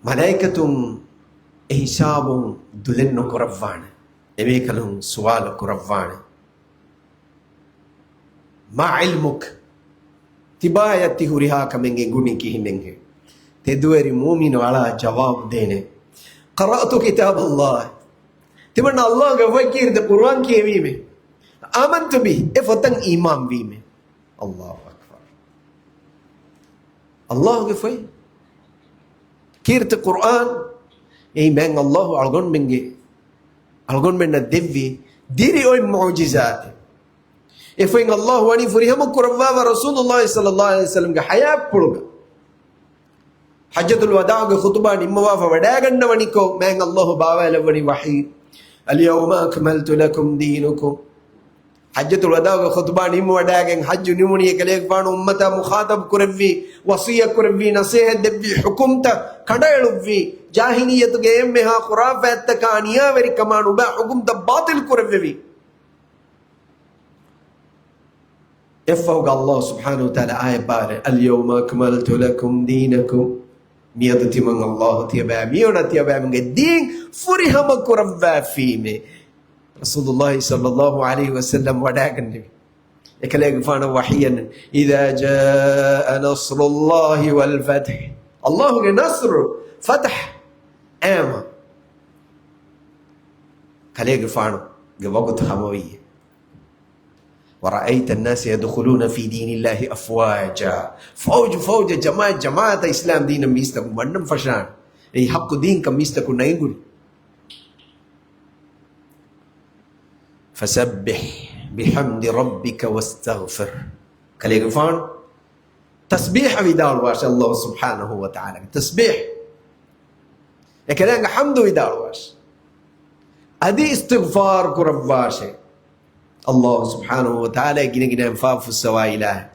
މަލާއިކަތުން އެ ހިސާބުން ދުލެއް ނުކުރައްވާނެ. އެމީކަލުން ސުވާލު ކުރައްވާނެ. މާ ޢިލްމުކަ؟ ތިބާޔަށް ތި ހުރިހާ ކަމެއް އެނގުނީ ކިހިނެއްހޭ؟ ތެދުވެރި މުއުމިނު އަޅާ ޖަވާބު ދޭނެ. قرأت كتاب الله. ތިމަންނަ ﷲ ގެ ވަޙީ ކީރިތި ޤުރުއާން ކިޔެވީމޭ. آمنت به. އެ ފޮތަށް އީމާން ވީމޭ. ﷲ އަކްބަރު. ﷲ ގެ ފޮތް. ކީރިތި ޤުރުއާން. އެއީ މާތް ﷲ އަޅުގަނޑުމެންގެ، އަޅުގަނޑުމެންނަށް ދެއްވި ދިރިއޮތް މުޢުޖިޒާތެއް. އެ ފޮތް ﷲ ވަނީ ފުރިހަމަ ކުރައްވާފަ ރަސޫލުﷲ ޞައްލަﷲ ޢަލައިހި ވަސައްލަމްގެ ޙަޔާތްޕުޅުގަ. ޙައްޖަތުލް ވަދާޢުގެ ޚުޠުބާ ނިންމަވާފަ ވަޑައިގަންނަވަނިކޮށް، މާތް ﷲ ބާވާލައްވަނީ ވަޙީ، اليوم أكملت لكم دينكم. ޙައްޖަތުލް ވަދާޢުގެ ޚުޠުބާ ނިންމަވަޑައިގެން ޙައްޖު ނިމުނީ އެކަލޭގެފާނު އުއްމަތާ މުޚާޠަބު ކުރެއްވި، ވަޞިއްޔަތް ކުރެއްވި، ނަޞޭޙަތް ދެއްވި، ޙުކުމްތައް ކަނޑައެޅުއްވި، ޖާހިލިއްޔަތުގެ އެންމެހާ ޚުރާފާތްތަކާ ނިޔާވެރިކަމާ ނުބައި ޙުކުމްތައް ބާޠިލް ކުރެއްވެވި. އެއްފަހުގަ ﷲ ސުބްޙާނަހޫ ވަތަޢާލާ އާޔަތް ބާވާލި، اليوم أكملت لكم دينكم. މިއަދު ތިމަން ﷲ ތިޔަބައި މިއޮންނަ ތިޔަބައިމުގެ ދީން ފުރިހަމަ ކުރައްވާފީމޭ. ރަސޫލުﷲ ޞައްލަﷲ ޢަލައިހި ވަސައްލަމް ވަޑައިގަންނެވި. އެކަލޭގެފާނަށް ވަޙީއަންނަން، إذا جاء نصر الله والفتح. ﷲ ގެ ނަޞްރު، ފަތްޙު އައީމަ. ކަލޭގެފާނުގެ ވަގުތު ހަމަވީ. ورأيت الناس يدخلون في دين الله أفواجا. ފައުޖު ފައުޖަށް، ޖަމާޢަތް ޖަމާޢަތަށް އިސްލާމް ދީނަށް މީސްތަކުން ވަންނަން ފަށާނެ. އެއީ ޙައްޤު ދީންކަން މީސްތަކުންނަށް އެނގުނީ. فسبح بحمد ربك واستغفره. ކަލޭގެފާނު ތަސްބީޙަ ވިދާޅުވާށޭ، ﷲ ސުބްޙާނަހޫ ވަތަޢާލާގެ ތަސްބީޙަ. އެކަލޭގެ ޙަމްދު ވިދާޅުވާށޭ. އަދި އިސްތިޣްފާރު ކުރައްވާށޭ. ﷲ ސުބްޙާނަހޫ ވަތަޢާލާ ގިނަ ގިނައިން ފާފަ ފުއްސަވާ އިލާހެއް.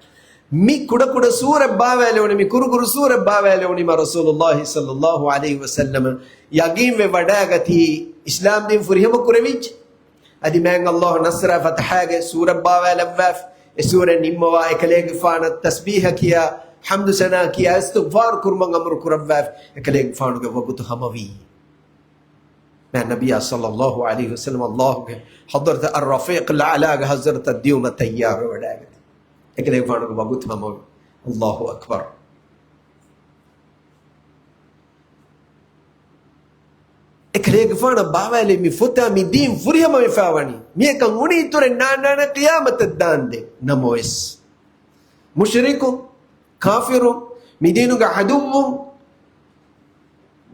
މި ކުޑަ ކުޑަ ސޫރަތް ބާވާލެވުނީ، މި ކުރު ކުރު ސޫރަތް ބާވާލެވުނީމާ ރަސޫލުﷲ ޞައްލަﷲ ޢަލައިހި ވަސައްލަމަ ޔަޤީންވެ ވަޑައިގަތީ އިސްލާމް ދީން ފުރިހަމަ ކުރެވިއްޖެ. އަދި މާތް ﷲ ނަޞްރާ ފަތްޙާގެ ސޫރަތް ބާވާލައްވާފި. އެ ސޫރަތް ނިންމަވާ އެކަލޭގެފާނަށް ތަސްބީޙަ ކިޔާ، ޙަމްދު ސަނާ ކިޔާ، އިސްތިޣްފާރު ކުރުމަށް އަމުރު ކުރައްވާފި. އެކަލޭގެފާނުގެ ވަގުތު ހަމަވީ. މާތް ނަބިއްޔާ ޞައްލަﷲ ޢަލައިހި ވަސައްލަމަ ﷲ ގެ ޙަޟްރަތަށް އައްރަފީޤުލް އަޢްލާގެ ޙަޟްރަތަށް ދިޔުމަށް ތައްޔާރުވެ ވަޑައިގަތީ. އެކަލޭގެފާނުގެ ވަގުތު ހަމަވީ. ﷲ އަކްބަރު. އެކަލޭގެފާނަށް ބާވާލި މި ފޮތާ މި ދީން ފުރިހަމަވެފަ ވަނީ. މިޔަކަށް އުނި އިތުރެއް ނާންނާނެ ޤިޔާމަތަށް ދާންދެން. ނަމަވެސް، މުޝްރިކު، ކާފިރު، މި ދީނުގެ ޢަދުއްވު،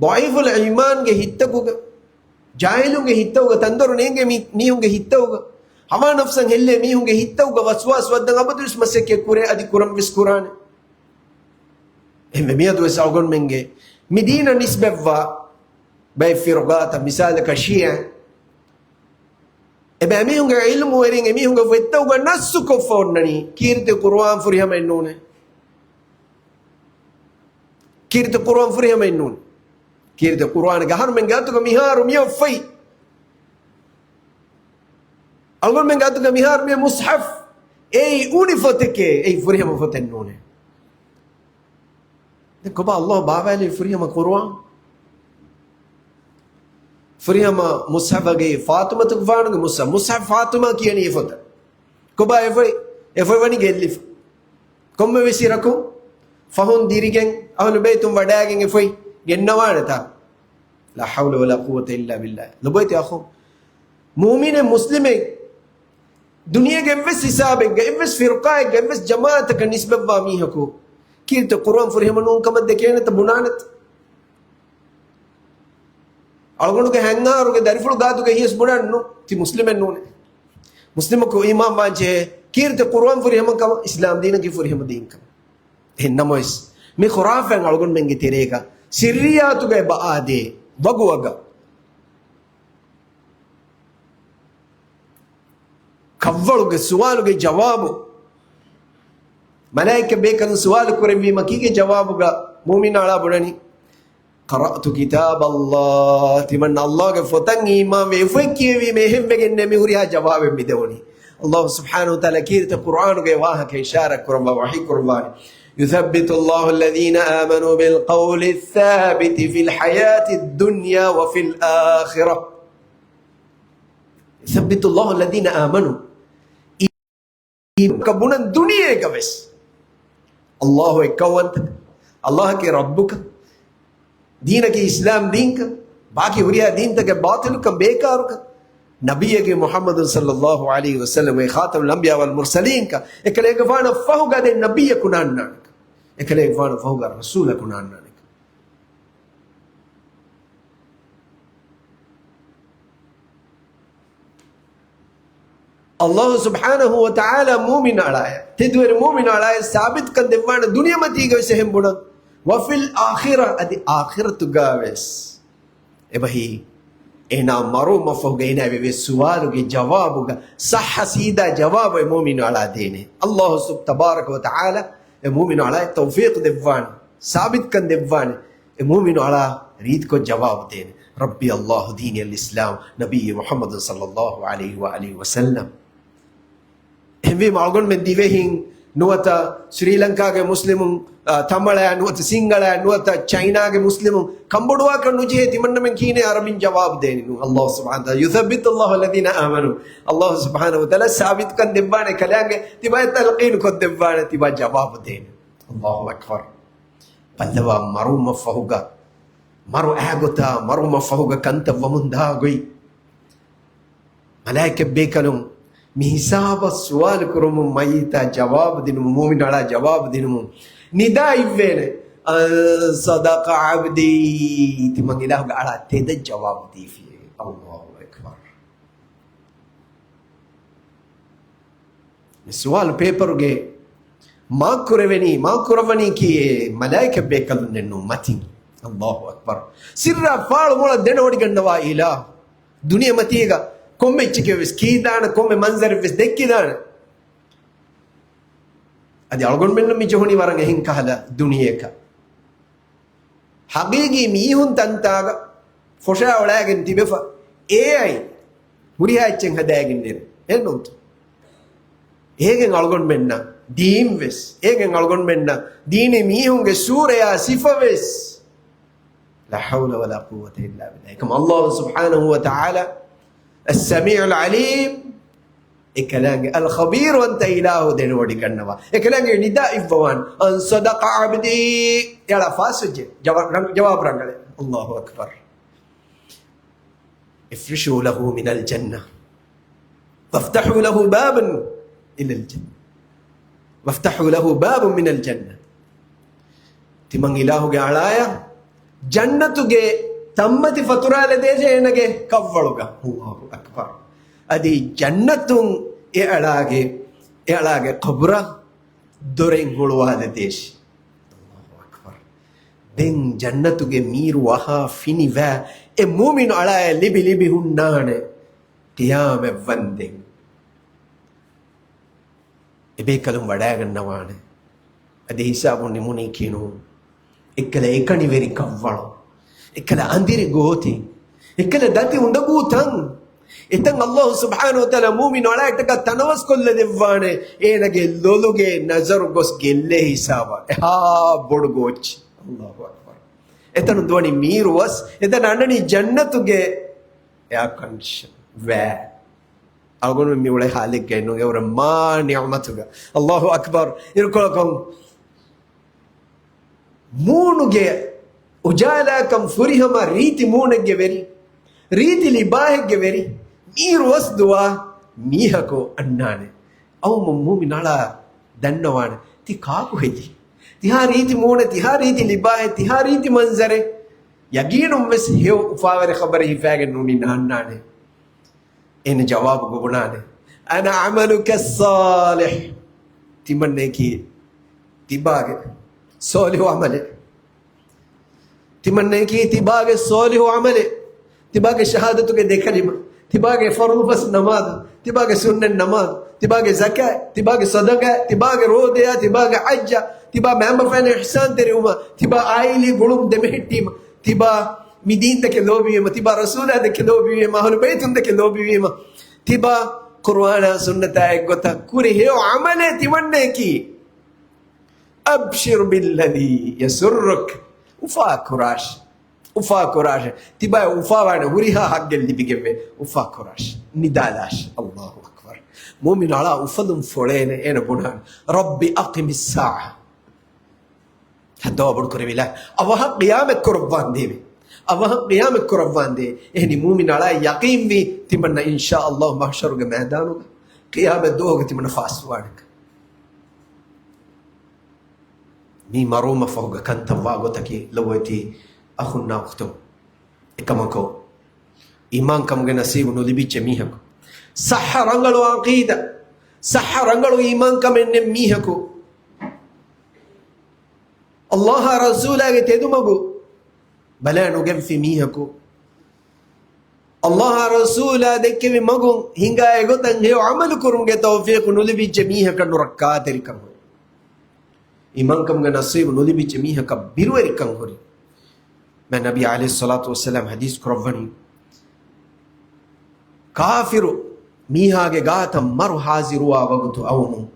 ޟަޢީފުލް އީމާންގެ ހިތްތަކުގަ، ޖާހިލުންގެ ހިތްތަކުގަ، ތަންދޮރު ނޭނގޭ މީ-، މީހުންގެ ހިތްތަކުގަ، ހަވާ ނަފްސަށް ހެއްލޭ މީހުންގެ ހިތްތަކުގަ ވަސްވާސް ވައްދަން އަބަދުވެސް މަސައްކަތް ކުރޭ، އަދި ކުރަންވެސް ކުރާނެ. އެހެންވެ، މިއަދުވެސް އަޅުގަނޑުމެންގެ މި ދީނަށް ނިސްބަތްވާ ބައެއް ފިރުޤާތައް، މިސާލަކަށް ޝީޢަ، އެބައިމީހުންގެ ޢިލްމުވެރިން އެމީހުންގެ ފޮތްތަކުގަ ނައްސުކޮށްފަ އޮންނަނީ، ކީރިތި ޤުރުއާން ފުރިހަމައެއް ނޫނޭ. ކީރިތި ޤުރުއާން ފުރިހަމައެއް ނޫނޭ. ކީރިތި ޤުރުއާން އަޅުގަނޑުމެންގެ އަތުގަ މިހާރު މިއޮތް ފޮތް. އަޅުގަނޑުމެންގެ އަތުގަ މިހާރު މިއޮތް މުޞްޙަފް. އެއީ އުނި ފޮތެކޭ. އެއީ ފުރިހަމަ ފޮތެއް ނޫނޭ. ދެން ކޮބާ ﷲ ބާވާލީ ފުރިހަމަ ޤުރުއާން؟ ފުރިހަމަ މުޞްޙަފަކީ ފާޠިމަތުގެފާނުގެ މުޞްޙަފް. މުޞްޙަފް ފާޠިމާ ކިޔަނީ އެ ފޮތަށް. ކޮބާ އެ ފޮތް؟ އެ ފޮތް ވަނީ ގެއްލިފަ. ކޮންމެވެސް އިރަކު ފަހުން ދިރިގެން އަހުލު ބައިތުން ވަޑައިގެން އެ ފޮތް ގެންނަވާނެތާ؟ لا حول ولا قوة إلا بالله. ލޮބުވެތި އަޚުން، މުއުމިނެއް މުސްލިމެއް ދުނިޔޭގެ އެއްވެސް ހިސާބެއްގަ، އެއްވެސް ފިރުޤާއެއްގަ، އެއްވެސް ޖަމާޢަތަކަށް ނިސްބަތްވާ މީހަކު ކީރިތި ޤުރުއާން ފުރިހަމަ ނޫން ކަމަށް ދެކޭނެތަ ބުނާނެތަ؟ އަޅުގަނޑުގެ ހަތް އަހަރުގެ ދަރިފުޅު ގާތުގަ ހިޔަސް ބުނާނެ ނޫން، ތި މުސްލިމެއް ނޫނޭ. މުސްލިމަކު އީމާން ވާންޖެހޭ ކީރިތި ޤުރުއާން ފުރިހަމަ ކަމަށް، އިސްލާމް ދީނަކީ ފުރިހަމަ ދީން ކަމަށް. އެހެން ނަމަވެސް، މި ޚުރާފާތް އަޅުގަނޑުމެންގެ ތެރޭގަ ސިއްރިއްޔާތުގައި ބައާދޭ ވަގުވަގަށް ކަށްވަޅުގެ ސުވާލުގެ ޖަވާބު، މަލާއިކަ ބޭކަލުން ސުވާލު ކުރެއްވީމަ ކީކޭ ޖަވާބުގަ މުއުމިން އަޅާ ބުނަނީ؟ قرأت كتاب الله. ތިމަން ﷲ ގެ ފޮތަށް އީމާންވެ އެ ފޮތް ކިޔެވީމޭ، އެހެންވެގެންނޭ މި ހުރިހާ ޖަވާބެއް މި ދެވުނީ. ﷲ ސުބްޙާނަހޫ ވަތަޢާލާ ކީރިތި ޤުރުއާނުގެ ވާހަކަ އިޝާރާތް ކުރައްވާ ވަޙީ ކުރައްވާނެ. يثبت الله الذين آمنوا بالقول الثابت في الحياة الدنيا وفي الآخرة. يثبت الله الذين آمنوا. އީ ކަ ބުނަން ދުނިޔޭގަ ވެސް ﷲ އެއްކައުވަންތަ، ﷲ ކީ ރައްބުކަ، ދީނަކީ އިސްލާމް ދީންކަ، ބާކީ ހުރިހާ ދީންތަކެއް ބާޠިލުކަ، ބޭކާރުކަ، ނަބިއްޔެއްގެ މުޙައްމަދު ޞައްލަﷲ ޢަލައިހި ވަސައްލަމް އެ ޚާތަމުލް އަންބިޔާ ވަލް މުރްސަލީންކަ، އެކަލޭގެފާނަށް ފަހުގަ ދެން ނަބިއްޔަކު ނާންނާނެކަ، އެކަލޭގެފާނަށް ފަހުގަ ރަސޫލަކު ނާންނާނެކަ. ﷲ ސުބްޙާނަހޫ ވަތަޢާލާ މުއުމިން އަޅާއަށް، ތެދުވެރި މުއުމިން އަޅާއަށް ސާބިތުކަން ދެއްވާނެ ދުނިޔެމަތީގަ ވެސް އެހެން ބުނަން. وفي الآخرة، އަދި އާޚިރަތުގަ ވެސް. އެބަހީ، އޭނާ މަރުވުމަށްފަހުގަ އޭނާ ވެވޭ ސުވާލުގެ ޖަވާބުގަ ޞައްޙަ ސީދާ ޖަވާބު އެ މުއުމިން އަޅާ ދޭނެ. ﷲ ސުބް-، ތަބާރަކަ ވަތަޢާލާ އެ މުއުމިން އަޅާއަށް ތައުފީޤު ދެއްވާނެ، ސާބިތުކަން ދެއްވާނެ. އެ މުއުމިނު އަޅާ ރީތިކޮށް ޖަވާބު ދޭނެ. ربي الله ديني الإسلام، ނަބިއްޔު މުޙައްމަދު ޞައްލަﷲ ޢަލައިހި ވައާލިހި ވަސައްލަމް. އެހެންވީމަ އަޅުގަނޑުމެން ދިވެހިން ނުވަތަ ސްރީލަންކާގެ މުސްލިމުން، އާ، ތަމަޅައާ ނުވަތަ ސިންގަޅައާ ނުވަތަ ޗައިނާގެ މުސްލިމުން ކަންބޮޑުވާކަށް ނުޖެހޭ. ތިމަންނަމެން ކީނެ އަރަބިން ޖަވާބު ދޭނެ ނޫން. ﷲ ސުބްޙާނަހޫ ވަތަޢާލާ، يثبت الله الذين آمنوا، ﷲ ސުބްޙާނަހޫ ވަތަޢާލާ ސާބިތުކަން ދެއްވާނެ ކަލާނގެ، ތިބާ ތަލްޤީނު ކޮށްދެއްވާނެ، ތިބާ ޖަވާބު ދޭނެ. ﷲ އަކްބަރު. ބައްލަވާ މަރުވުމަށްފަހުގަ، މަރު އާގޮތާ، މަރުވުމަށްފަހުގަ ކަންތައް ވަމުންދާ ގޮތް. މަލާއިކަ ބޭކަލުން މި ހިސާބަށް ސުވާލު ކުރުމުން، މައްޔިތާ ޖަވާބު ދިނުމުން، މުއުމިން އަޅާ ޖަވާބު ދިނުމުން ނިދާ އިއްވޭނެ. أن صدق عبدي، ތިމަން އިލާހުގެ އަޅާ ތެދަށް ޖަވާބު ދީފިއޭ. ﷲ އަކްބަރު. މި ސުވާލު ޕޭޕަރުގެ މާކްކުރެވެނީ، މާކްކުރައްވަނީކީ އެ މަލާއިކަ ބޭކަލުންނެއްނޫން މަތިން. ﷲ އަކްބަރު. ސިއްރާ ފާޅު މޮޅަށް ދެނެވޮޑިގަންނަވާ އިލާހު. ދުނިޔެމަތީގަ ކޮންމެ އެއްޗެކޭ ވެސް ކީދާނެ، ކޮންމެ މަންޒަރެއް ވެސް ދެއްކިދާނެ. އަދި އަޅުގަނޑުމެންނަށް މި ޖެހުނީ ވަރަށް އެހެން ކަހަލަ ދުނިޔެއަކަށް. ހަގީގީ މީހުން ތަންތާގަ ފޮށާ އޮޅާގެން ތިބެފަ، އޭއައި ހުރިހާ އެއްޗެއް ހަދާގެން ދޭނެ. އެހެންނޫންތޯ؟ އޭގެން އަޅުގަނޑުމެންނަށް ދީން ވެސް، އޭގެން އަޅުގަނޑުމެންނަށް ދީނީ މީހުންގެ ސޫރަޔާ ސިފަ ވެސް. لا حول ولا قوة إلا بالله. އެކަމަ ﷲ ސުބްޙާނަހޫ ވަތަޢާލާ السميع العليم، އެކަލާނގެ الخبير ވަންތަ އިލާހު ދެނެވޮޑިގަންނަވާ. އެކަލާނގެ ނިދާ އިއްވަވާން، أن صدق عبدي، އެއަޅާ ފާސްވެއްޖެ. ޖަވާ-، ރަން-، ޖަވާބު ރަނގަޅޭ. ﷲ އަކްބަރު. افرشوا له من الجنة وافتحوا له بابا إلى الجنة، وافتحوا له بابا من الجنة. ތިމަން އިލާހުގެ އަޅާޔަށް ޖަންނަތުގެ ތަންމަތި ފަތުރާލަދޭށޭ އޭނަގެ ކަށްވަޅުގަ. ﷲ އަކްބަރު. އަދި ޖަންނަތުން އެ އަޅާގެ، އެ އަޅާގެ ޤަބުރަށް ދޮރެއް ހުޅުވާލަދޭށި. ﷲ އަކްބަރު. ދެން ޖަންނަތުގެ މީރު ވަހާ ފިނިވާ އެ މުއުމިނު އަޅާޔަށް ލިބި ލިބި ހުންނާނެ ޤިޔާމަތް ވަންދެން. އެބޭކަލުން ވަޑާގަންނަވާނެ. އަދި ހިސާބު ނިމުނީކީ ނޫން. އެއްކަލަ އެކަނިވެރި ކަށްވަޅު، އެއްކަލަ އަނދިރި ގޯތި، އެއްކަލަ ދަތި އުނދަގޫ ތަން. އެތަން ﷲ ސުބްޙާނަހޫ ވަތަޢާލާ މުއުމިނު އަޅާއަށްޓަކާ ތަނަވަސްކޮށްލަދެއްވާނެ. އޭނަގެ ލޮލުގެ ނަޒަރު ގޮސް ގެއްލޭ ހިސާބަށް. އެހާ ބޮޑު ގޯއްޗެއް. ﷲ އަކްބަރު. އެތަނުން ދުވަނީ މީރު ވަސް، އެތަނަށް އަންނަނީ ޖަންނަތުގެ އެއާ ކޮންޑިޝަން ވާ. އަޅުގަނޑުމެން މި އުޅޭ ހާލެއްގައި ނޫން، އެވަރަށް މާ ނިޢުމަތުގަ. ﷲ އަކްބަރު. އިރުކޮޅަކުން މޫނުގެ އުޖާލާކަން ފުރިހަމަ ރީތި މޫނެއްގެ ވެރި، ރީތި ލިބާހެއްގެ ވެރި، މީރު ވަސް ދުވާ މީހަކު އަންނާނެ. އައުމު މުއުމިނު އަޅާ ދަންނަވާނެ. ތި ކާކު ހެދީ؟ ތިހާ ރީތި މޫނެއް، ތިހާ ރީތި ލިބާހެއް، ތިހާ ރީތި މަންޒަރެއް. ޔަގީނުން ވެސް ހެޔޮ އުފާވެރި ޚަބަރެއް ހިފާގެން ނޫނީ ނާންނާނެ. އޭނަ ޖަވާބު ގޮވުނާނެ، أنا عملك الصالح. ތިމަންނައަކީ ތިބާގެ ޞާލިޙު ޢަމަލެއް. ތިމަންނައަކީ ތިބާގެ ޞާލިޙު ޢަމަލެއް. ތިބާގެ ޝަހާދަތުގެ ދެ ކަލިމަ، ތިބާގެ ފަރުޟު ފަސް ނަމާދު، ތިބާގެ ސުންނަތް ނަމާދު، ތިބާގެ ޒަކާތް، ތިބާގެ ޞަދަޤާތް، ތިބާގެ ރޯދަޔާ، ތިބާގެ ޙައްޖާ، ތިބާ މައިންބަފައިންނަށް އިޙްސާންތެރިވުމާ، ތިބާ އާއިލީ ގުޅުން ދެމެހެއްޓީމަ، ތިބާ މި ދީންތަކެއް ލޯބިވީމަ، ތިބާ ރަސޫލާ ދެކެ ލޯބިވީމަ، އަހުލު ބައިތުން ދެކެ ލޯބިވީމަ، ތިބާ ޤުރުއާނާ ސުންނަތާ އެއްގޮތަށް ކުރި ހެޔޮ ޢަމަލޭ ތިމަންނައަކީ. أبشر بالذي يسرك. އުފާ ކުރާށި. އުފާ ކުރާށި. ތިބާ އުފާވާނެ ހުރިހާ ހައްގެއް ލިބިގެންވޭ. އުފާ ކުރާށި. ނިދާލާށި. الله أكبر. މުއުމިން އަޅާ އުފަލުން ފޮޅޭނެ އޭނަ ބުނާނެ. رب أقم الساعة. ހައްދަވާ ބޮޑު ކުރެވިލާ. އަވަހަށް ޤިޔާމަތް ކުރައްވާނދޭވެ. އަވަހަށް ޤިޔާމަތް ކުރައްވާނދޭ. އެހެނީ މުއުމިން އަޅާ ޔަޤީންވީ ތިމަންނަ އިންޝާ ﷲ މަޙްޝަރުގެ މައިދާނުގަ ޤިޔާމަތް ދުވަހުގަ ތިމަންނަ ފާސްވާނެކަން. މީ މަރުވުމަށްފަހުގަ ކަންތައް ވާ ގޮތަކީ ލޮބުވެތި އަޚުންނާ އުޚްތުން. އެކަމަކު، އީމާންކަމުގެ ނަސީބު ނުލިބިއްޖެ މީހަކު، ޞައްޙަ ރަނގަޅު ޢަޤީދާ، ޞައްޙަ ރަނގަޅު އީމާންކަމެއް ނެތް މީހަކު، ﷲ އާ ރަސޫލާގެ ތެދުމަގު ބަލާ ނުގެންފި މީހަކު، ﷲ އާ ރަސޫލާ ދެއްކެވި މަގުން ހިނގާ އެގޮތަށް ހެޔޮ ޢަމަލު ކުރުމުގެ ތައުފީޤު ނުލިބިއްޖެ މީހަކަށް ނުރައްކާތެރިކަން ހުރި. އީމާންކަމުގެ ނަސީބު ނުލިބިއްޖެ މީހަކަށް ބިރުވެރިކަން ހުރި. މާތް ނަބީ ޢަލައިހިއްޞަލާތު ވައްސަލާމް ޙަދީޘް ކުރައްވަނީ، ކާފިރު މީހާގެ ގާތަށް މަރު ޙާޟިރުވާ ވަގުތު އައުމުން،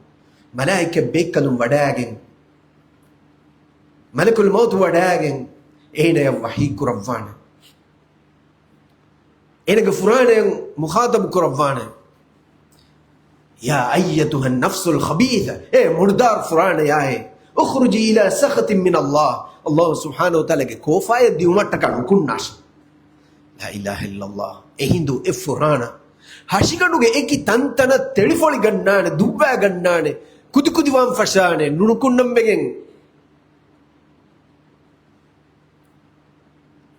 މަލާއިކަތް ބޭކަލުން ވަޑާގެން، މަލަކުލް މައުތު ވަޑާގެން އޭނަޔަށް ވަޙީ ކުރައްވާނެ. އޭނަގެ ފުރާނަޔަށް މުޚާޠަބު ކުރައްވާނެ. يا أيتها النفس الخبيثة، އޭ މުޑުދާރު ފުރާނަޔާއޭ، اخرجي إلى سخط من الله، ﷲ ސުބްޙާނަހޫ ވަތަޢާލާގެ ކޯފާޔަށް ދިއުމަށްޓަކާ ނުކުންނާށި. لا إله إلا الله. އެހިނދު އެ ފުރާނަ ހަށިގަނޑުގެ އެކި ތަންތަނަށް ތެޅިފޮޅިގަންނާނެ، ދުއްވާގަންނާނެ، ކުދިކުދިވާން ފަށާނެ، ނުނުކުންނަން ވެގެން.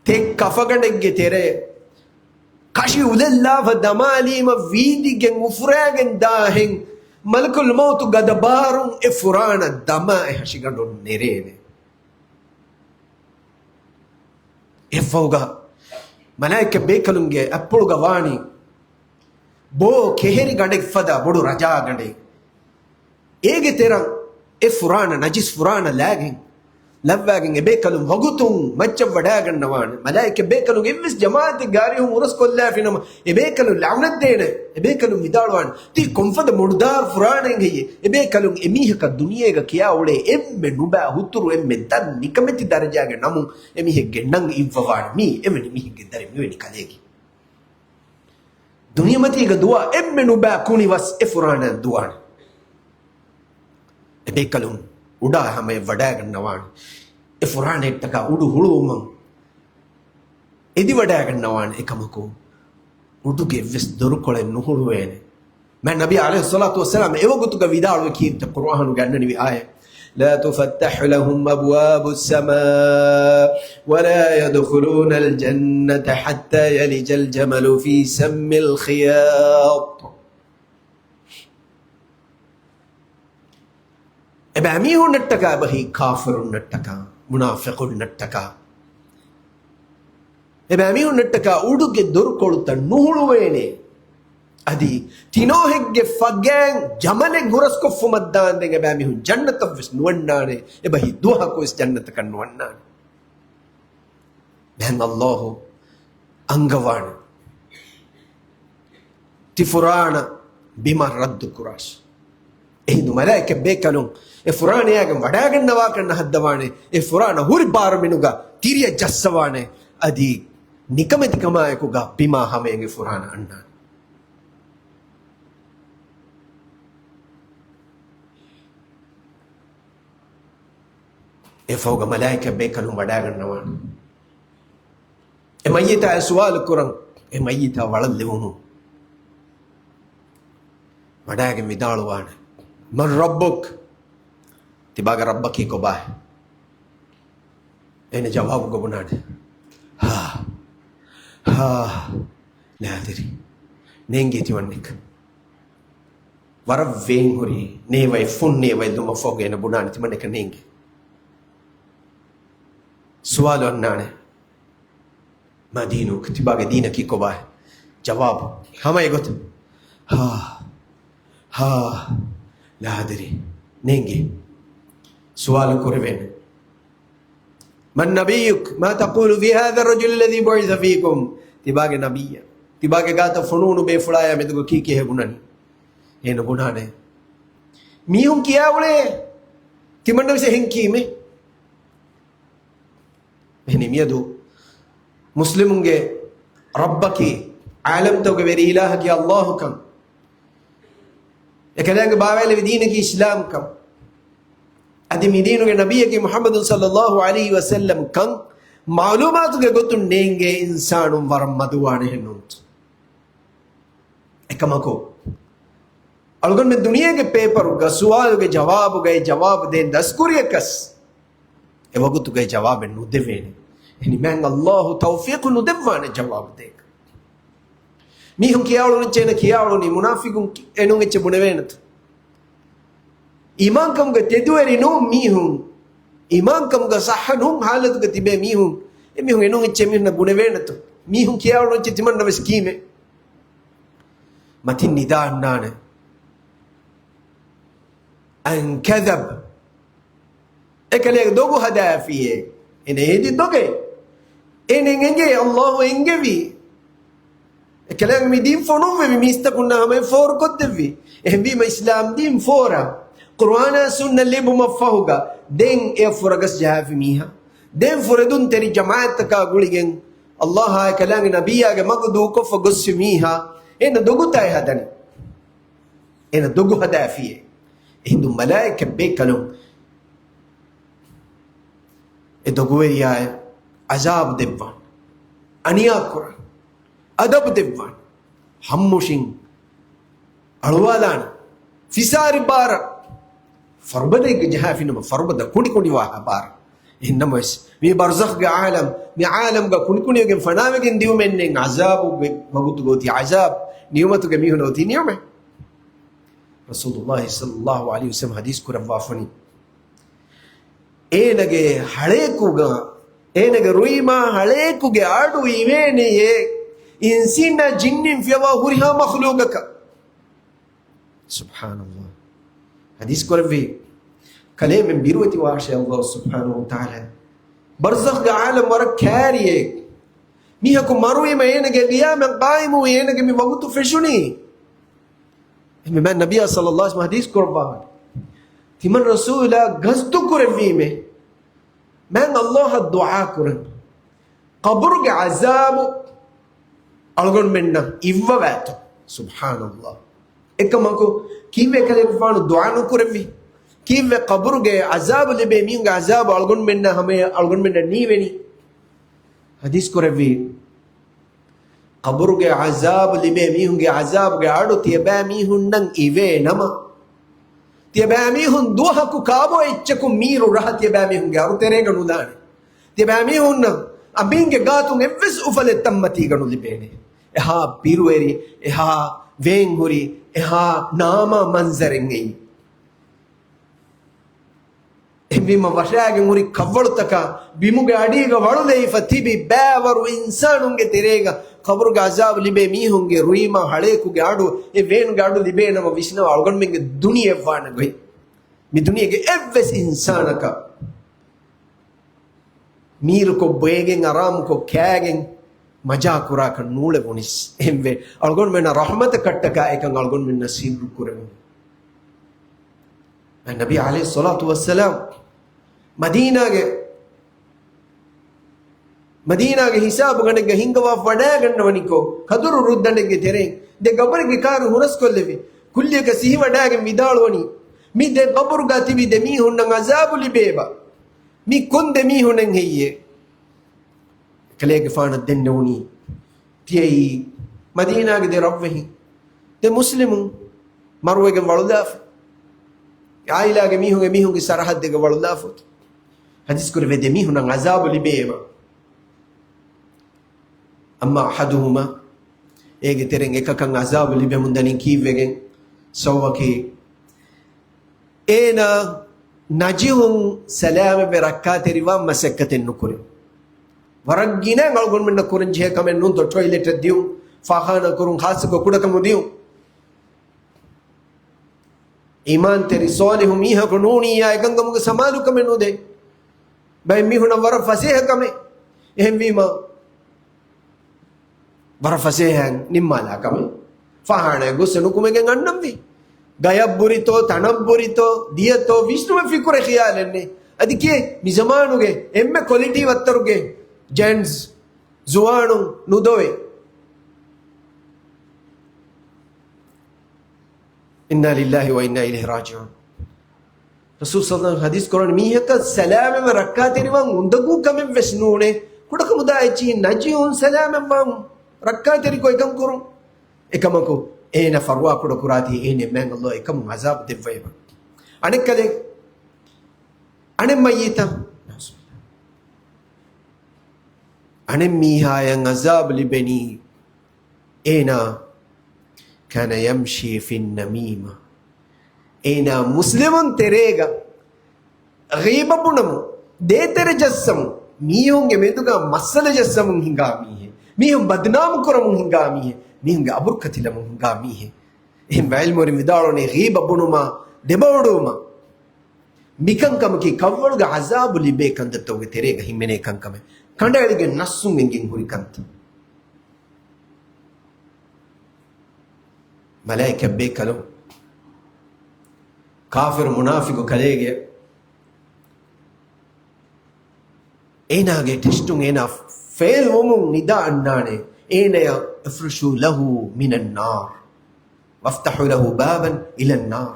ތެ ކަފަގަނޑެއްގެ ތެރެއަށް ކަށި އުލެއްލާފަ ދަމާލީމަ ވީދިގެން އުފުރާގެން ދާހެން މަލަކުލް މައުތު ގަދަބާރުން އެ ފުރާނަ ދަމާ އެ ހަށިގަނޑުން ނެރޭނެ. އެއަށްފަހުގަ މަލާއިކަ ބޭކަލުންގެ އަތްޕުޅުގަ ވާނީ ބޯ ކެހެރި ގަނޑެއް ފަދަ ބޮޑު ރަޖާ ގަނޑެއް. އޭގެ ތެރަށް އެ ފުރާނަ، ނަޖިސް ފުރާނަ ލާގެން ލައްވާގެން އެބޭކަލުން ވަގުތުން މައްޗަށް ވަޑާގަންނަވާނެ. މަލާއިކަ ބޭކަލުން އެއްވެސް ޖަމާޢަތެއްގެ އަރިހުން އުރަސްކޮށްލާފިނަމަ، އެބޭކަލުން ލަޢުނަތްދޭނެ. އެބޭކަލުން ވިދާޅުވާނެ، ތީ ކޮންފަދަ މުޑުދާރު ފުރާނައެއް ހެއްޔޭ؟ އެބޭކަލުން އެމީހަކަށް ދުނިޔޭގަ ކިޔާ އުޅޭ އެންމެ ނުބައި ހުތުރު، އެންމެ ދަށް ނިކަމެތި ދަރަޖާގެ ނަމުން އެމީހެއްގެ ނަން އިއްވަވާނެ. މީ އެވެނި މީހެއްގެ ދަރިން މިވެނި ކަލޭގެ ދުނިޔެމަތީގަ ދުވާ އެންމެ ނުބައި ކުނިވަސް އެ ފުރާނައަށް ދުވާނެ. އެބޭކަލުން އުޑާ ހަމަޔަށް ވަޑާގަންނަވާނެ. އެ ފުރާނައަށްޓަކާ އުޑު ހުޅުވުމަށް އެދިވަޑާގަންނަވާނެ. އެކަމަކު، އުޑުގެ އެއްވެސް ދޮރުކޮޅެއް ނުހުޅުވޭނެ. މާތް ނަބީ ޢަލައިހިއްޞަލާތު ވައްސަލާމް އެވަގުތުގަ ވިދާޅުވި ކީރިތި ޤުރުއާނުގެ އަންނަނިވި އާޔަތް، لا تفتح لهم أبواب السماء ولا يدخلون الجنة حتى يلج الجمل في سم الخياط. އެބައިމީހުންނަށްޓަކާ، އެބަހީ ކާފިރުންނަށްޓަކާ، މުނާފިޤުންނަށްޓަކާ، އެބައިމީހުންނަށްޓަކާ އުޑުގެ ދޮރުކޮޅުތައް ނުހުޅުވޭނެ. އަދި ތިނޯހެއްގެ ފަގައިން ޖަމަލެއް ހުރަސްކޮށްފުމަށްދާންދެން އެބައިމީހުން ޖަންނަތަށްވެސް ނުވަންނާނެ. އެބަހީ ދުވަހަކުވެސް ޖަންނަތަކަށް ނުވަންނާނެ. ދެން ﷲ އަންގަވާނެ، ތި ފުރާނަ ބިމަށް ރައްދު ކުރާށި. އެހިނދު މަލާއިކަ ބޭކަލުން އެ ފުރާނަޔާގެން ވަޑާގަންނަވާކަށް ހައްދަވާނެ. އެ ފުރާނަ ހުރި ބާރުމިނުގަ ތިރިއަށް ޖައްސަވާނެ. އަދި ނިކަމެތިކަމާއެކުގަ ބިމާ ހަމަޔަށް އެ ފުރާނަ އަންނާނެ. އެފަހުގަ މަލާއިކަ ބޭކަލުން ވަޑާގަންނަވާނެ. އެ މައްޔިތާ އެ ސުވާލު ކުރަން، އެ މައްޔިތާ ވަޅަށް ލެވުމުން ވަޑާގެން ވިދާޅުވާނެ، من ربك؟ ތިބާގެ ރައްބަކީ ކޮބާހޭ؟ އޭނަ ޖަވާބުގަ ބުނާނެ، ހާ، ހާ، لا أدري. ނޭނގޭ ތިމަންނަކަށް. ވަރަށް ވޭންހުރި ނޭވައެއް، ފުން ނޭވައެއް ލުމަށްފަހުގަ އޭނަ ބުނާނެ ތިމަންނަކަށް ނޭނގޭ. ސުވާލު އަންނާނެ، ما دينك؟ ތިބާގެ ދީނަކީ ކޮބާހޭ؟ ޖަވާބު ހަމަ އެގޮތަށް، ހާ، ހާ، لا أدري. ނޭނގޭ. ސުވާލު ކުރެވޭނެ، من نبيك؟ ما تقول في هذا الرجل الذي بعث فيكم؟ ތިބާގެ ނަބިއްޔާ، ތިބާގެ ގާތަށް ފޮނުވުނު ބޭފުޅާޔާ މެދުގަ ކީކޭހޭ ބުނަނީ؟ އޭނަ ބުނާނެ، މީހުން ކިޔާ އުޅޭ، ތިމަންނަ ވެސް އެހެން ކީމެ. އެހެނީ މިއަދު މުސްލިމުންގެ ރައްބަކީ، ޢާލަމްތަކުގެ ވެރި އިލާހަކީ އައްލާހުކަން. އެކަލާނގެ ބާވައިލެވި ދީނަކީ އިސްލާމްކަން. އަދި މިދީނުގެ ނަބިއްޔަކީ މުޙައްމަދު ޞައްލައްލާހު ޢަލައިހި ވަސައްލަމް ކަން މަޢުލޫމާތުގެ ގޮތުން ނޭނގޭ އިންސާނުން ވަރަށް މަދުވާނެހެން ނޫންތަ؟ އެކަމަކު، އަޅުގަނޑުމެން ދުނިޔޭގެ ޕޭޕަރުގަ ސުވާލުގެ ޖަވާބުގައި ޖަވާބު ދޭން ދަސްކުރިޔަކަސް، އެ ވަގުތުގައި ޖަވާބެއް ނުދެވޭނެ. އެހެނީ މާތް އައްލާހު ތައުފީޤު ނުދެއްވާނެ ޖަވާބު ދޭން. މީހުން ކިޔާއުޅުނު އެއްޗެއް ކިޔާއުޅުނީ، މުނާފިޤުން ކި-، އެނޫން އެއްޗެއް ބުނެވޭނެތަ؟ އީމާންކަމުގެ ތެދުވެރި ނޫން މީހުން، އީމާންކަމުގަ ޞައްޙަ ނޫން ޙާލަތުގަ ތިބޭ މީހުން، އެމީހުން އެނޫން އެއްޗެއް މީހުންނަށް ބުނެވޭނެތަ؟ މީހުން ކިޔާއުޅުނު އެއްޗެއް ތިމަންނަ ވެސް ކީމެ. މަތިން ނިދާ އަންނާނެ. أن كذب. އެކަލޭގެ ދޮގު ހަދާފިއޭ. އޭނަ އޭދި ދޮގެއް. އޭނަ އެނގޭ އައްލާހު އެންގެވީ. އެކަލޭގެ މި ދީން ފޮނުއްވެވި މީސްތަކުންނާ ހަމަޔަށް ފޯރުކޮށްދެއްވި. އެހެންވީމަ އިސްލާމް ދީން ފޯރާ. ޤުރުއާނާ ސުންނަ ލިބުމަށްފަހުގަ ދެން އެ ފުރަގަސް ޖަހާފި މީހާ. ދެން ފުރެދުންތެރި ޖަމާޢަތްތަކާ ގުޅިގެން އައްލާހާ އެކަލާނގެ ނަބިއްޔާގެ މަގު ދޫކޮށްފަ ގޮއްސި މީހާ. އޭނަ ދޮގުތާއެއް ހަދަނީ. އޭނަ ދޮގު ހަދާފިއޭ. އެހިނދު މަލާއިކަ ބޭކަލުން އެ ދޮގުވެރިޔާއަށް ޢަޒާބު ދެއްވާން، އަނިޔާ ކުރަން، އަދަބު ދެއްވާން، ހައްމުށިން އަޅުވާލާން، ފިސާރި ބާރަށް. ފަރުބަދައެއްގަ ޖަހާފިނަމަ ފަރުބަދަ ކުނޑިކުނޑިވާ ބާރަށް. އެހެންނަމަވެސް، މީ ބަރްޒަޚްގެ ޢާލަމް، މި ޢާލަމްގަ ކުނޑިކުނޑިވެގެން ފަނާވެގެން ދިއުމެއް ނެތް. ޢަޒާބުގެ ވަގުތުގަ އޮތީ ޢަޒާބް، ނިޢުމަތުގެ މީހުނަށް އޮތީ ނިޢުމަތް. ރަސޫލުﷲ ޞައްލައްލާހު ޢަލައިހި ވަސައްލަމަ ޙަދީޘް ކުރައްވާފަނީ، އޭނަގެ ހަޅޭކުގަ، އޭނަގެ ރުއިމާ ހަޅޭކުގެ އަޑު އިވޭނެޔޭ، އިންސީންނާ ޖިންނިން ފިޔަވާ ހުރިހާ މަޚްލޫޤަކަށް. ސުބްޙާނަﷲ. ޙަދީޘް ކުރެއްވި ކަލޭމެން ބިރުވެތިވާށޭ ﷲ ސުބްޙާނަހޫ ވަތަޢާލާ. ބަރްޒަޚްގެ ޢާލަމް ވަރަށް ކާރިއެއް. މީހަކު މަރުވީމަ އޭނަގެ ޤިޔާމަތް ޤާއިމުވީ، އޭނަގެ މި ވަގުތު ފެށުނީ. އެހެންވީމަ ނަބިއްޔާ ޞައްލައްލާހު ޢަލައިހި ވަސައްލަމަ ޙަދީޘް ކުރައްވާފަ، ތިމަން ރަސޫލާ ގަސްތު ކުރެއްވީމޭ، މާތް ﷲ އަށް ދުޢާ ކުރަން، ޤަބުރުގެ ޢަޒާބު އަޅުގަނޑުމެންނަށް އިއްވަވާތޯ. ސުބްޙާނަﷲ. އެކަމަކު ކީއްވެ ކަލޭގެފާނު ދުޢާ ނުކުރެއްވީ؟ ކީއްވެ ޤަބުރުގެ ޢަޒާބު ލިބޭ މީހުންގެ ޢަޒާބު އަޅުގަނޑުމެންނާ ހަމަޔަށް އަޅުގަނޑުމެންނަށް ނީވެނީ؟ ޙަދީޘް ކުރެއްވީ، ޤަބުރުގެ ޢަޒާބު ލިބޭ މީހުންގެ ޢަޒާބުގެ އަޑު ތިޔަބައިމީހުންނަށް އިވޭ ނަމަ، ތިޔަބައިމީހުން ދުވަހަކު ކާބޯ އެއްޗަކުން މީރު ރަހަ ތިޔަބައިމީހުންގެ އަރުތެރޭގަ ނުލާނެ. ތިޔަބައިމީހުންނަށް އަނބީންގެ ގާތުން އެއްވެސް އުފަލެއް ތަންމަތީގަ ނުލިބޭނެ. އެހާ ބިރުވެރި، އެހާ ވޭންހުރި، އެހާ ނާމާ މަންޒަރެއް އެއީ. އެހެންވީމަ ވަށާގެން ހުރި ކަށްވަޅުތަކާ ބިމުގެ އަޑީގަ ވަޅުލައިފަ ތިބި ބައިވަރު އިންސާނުންގެ ތެރޭގަ ޤަބުރުގެ ޢަޒާބު ލިބޭ މީހުންގެ ރުއިމާ ހަޅޭކުގެ އަޑު، އެ ވޭނުގެ އަޑު ލިބޭނަމަ ވިސްނަވާ އަޅުގަނޑުމެންގެ ދުނިޔެއަށް ވާނެ ގޮތް. މި ދުނިޔޭގެ އެއްވެސް އިންސާނަކަށް މީރުކޮށް ބޮއެގެން އަރާމުކޮށް ކާގެން މަޖާ ކުރާކަށް ނޫޅެވުނީސް. އެހެންވެ، އަޅުގަނޑުމެންނަށް ރަޙްމަތަކަށް ޓަކާ އެކަން އަޅުގަނޑުމެންނަށް ސިއްރު ކުރެވުނު. ނަބީ ޢަލައިހިއްޞަލާތު ވައްސަލާމް މަދީނާގެ، މަދީނާގެ ހިސާބުގަނޑެއްގަ ހިންގަވާފަ ވަޑައިގަންނަވަނިކޮށް، ކަދުރު ރުއްދަނޑެއްގެ ތެރެއިން ދެ ގަބަރެއްގެ ކާރު ހުރަސްކޮށްލެވި. ކުއްލިއަކަށް ސިހިވަޑައިގެން ވިދާޅުވަނީ، މި ދެ ގަބުރުގަ ތިބި ދެ މީހުންނަށް ޢަޒާބު ލިބޭބަ. މި ކޮން ދެ މީހުންނެއް ހެއްޔޭ؟ ކަލޭގެފާނަށް ދެންނެވުނީ، ތިޔައީ މަދީނާގެ ދެ ރަށްވެހި، ދެ މުސްލިމުން މަރުވެގެން ވަޅުލާފަ. އާއިލާގެ މީހުން އެމީހުންގެ ސަރަހައްދެއްގަ ވަޅުލާފަ. ޙަދީޘް ކުރެވޭ ދެ މީހުންނަށް ޢަޒާބު ލިބޭ އެބަ. أما أحدهما، އޭގެ ތެރެއިން އެކަކަށް ޢަޒާބު ލިބެމުން ދަނީ ކީއްވެގެން؟ ސައުވަކީ، އޭނާ ނަޖިހުން ސަލާމަތްވެ ރައްކާތެރިވާން މަސައްކަތެއް ނުކުރި. ވަރަށް ގިނަ އަޅުގަނޑުމެންނަށް ކުރަން ޖެހޭ ކަމެއް ނޫންތޯ، ޓޮއިލެޓެއް ދިޔުން، ފާޚާނާ ކުރުން، ޚާއްޞަކޮށް ކުޑަކަމު ދިޔުން. އީމާންތެރި ޞާލިޙު މީހަކު ނޫނިއްޔާ އެކަންކަމުގެ ސަމާލުކަމެއް ނުދޭ. ބައެއް މީހުނަށް ވަރަށް ފަސޭހަ ކަމެއް. އެހެންވީމަ، ވަރަށް ފަސޭހައިން ނިންމާލާ ކަމެއް. ފާޚާނާއަށް ގޮއްސަ ނުކުމެގެން އަންނަންވީ. ގަޔަށް ބުރިތޯ، ތަނަށް ބުރިތޯ، ދިޔަތޯ، ވިސްނުމެއް ފިކުރެއް ޚިޔާލެއް ނެތް. އަދި ކިޔޭ މި ޒަމާނުގެ އެންމެ ކޮލިޓީ ވައްތަރުގެ ޖެންސް، ޒުވާނުން ނުދޮވޭ. އިންނާ ލިއްލާހި ވަ އިންނާ އިލައިހި ރާޖިޢޫން. ރަސޫލު ޞައްލަﷲު ޢަލައިހި ވަސައްލަމަ ޙަދީޘް ކުރަނީ، މީހަކަށް ސަލާމެއް ވެ ރައްކާތެރިވާން އުނދަގޫ ކަމެއް ވެސް ނޫނޭ. ކުޑަކަމުދާ އެއްޗިހި ނަޖިހުން ސަލާމެއް ވާން ރައްކާތެރިކޮށް އެކަން ކުރުން. އެކަމަކު، އޭނަ ފަރުވާ ކުޑަކުރާތީ އޭނަ މާތް ﷲ އެކަމުން ޢަޒާބު ދެއްވައިވާ. އަނެއްކަލެ، އަނެއް މައްޔިތަށް، އަނެއް މީހާޔަށް ޢަޒާބު ލިބެނީ. އޭނާ، كان يمشي في النميمة. އޭނާ މުސްލިމުން ތެރޭގަ ޣީބަ ބުނަމުން، ދޭތެރެ ޖައްސަމުން، މީހުންގެ މެދުގަ މައްސަލަ ޖައްސަމުން ހިނގާ މީހެއް، މީހުން ބަދުނާމު ކުރަމުން ހިނގާ މީހެއް، މީހުންގެ އަބުރު ކަތިލަމުން ހިނގާ މީހެއް. އެހެން ވެ ޢިލްމުވެރިން ވިދާޅުވަނީ، ޣީބަ ބުނުމާ، ދެބައުޑުވުމާ، މިކަންކަމަކީ ކަށްވަޅުގެ ޢަޒާބު ލިބޭ ކަންތައްތަކުގެ ތެރޭގަ ހިމެނޭ ކަންކަމެއް. ކަނޑައެޅިގެން ނައްސުން އެނގެން ހުރި ކަންތައް. މަލާއިކަ ބޭކަލުން، ކާފިރު މުނާފިޤު ކަލޭގެ އޭނާގެ ޓެސްޓުން އޭނާ ފެއިލް ވުމުން ނިދާ އަންނާނެ. އޭނަޔަށް، افرشوا له من النار وافتحوا له بابا إلى النار.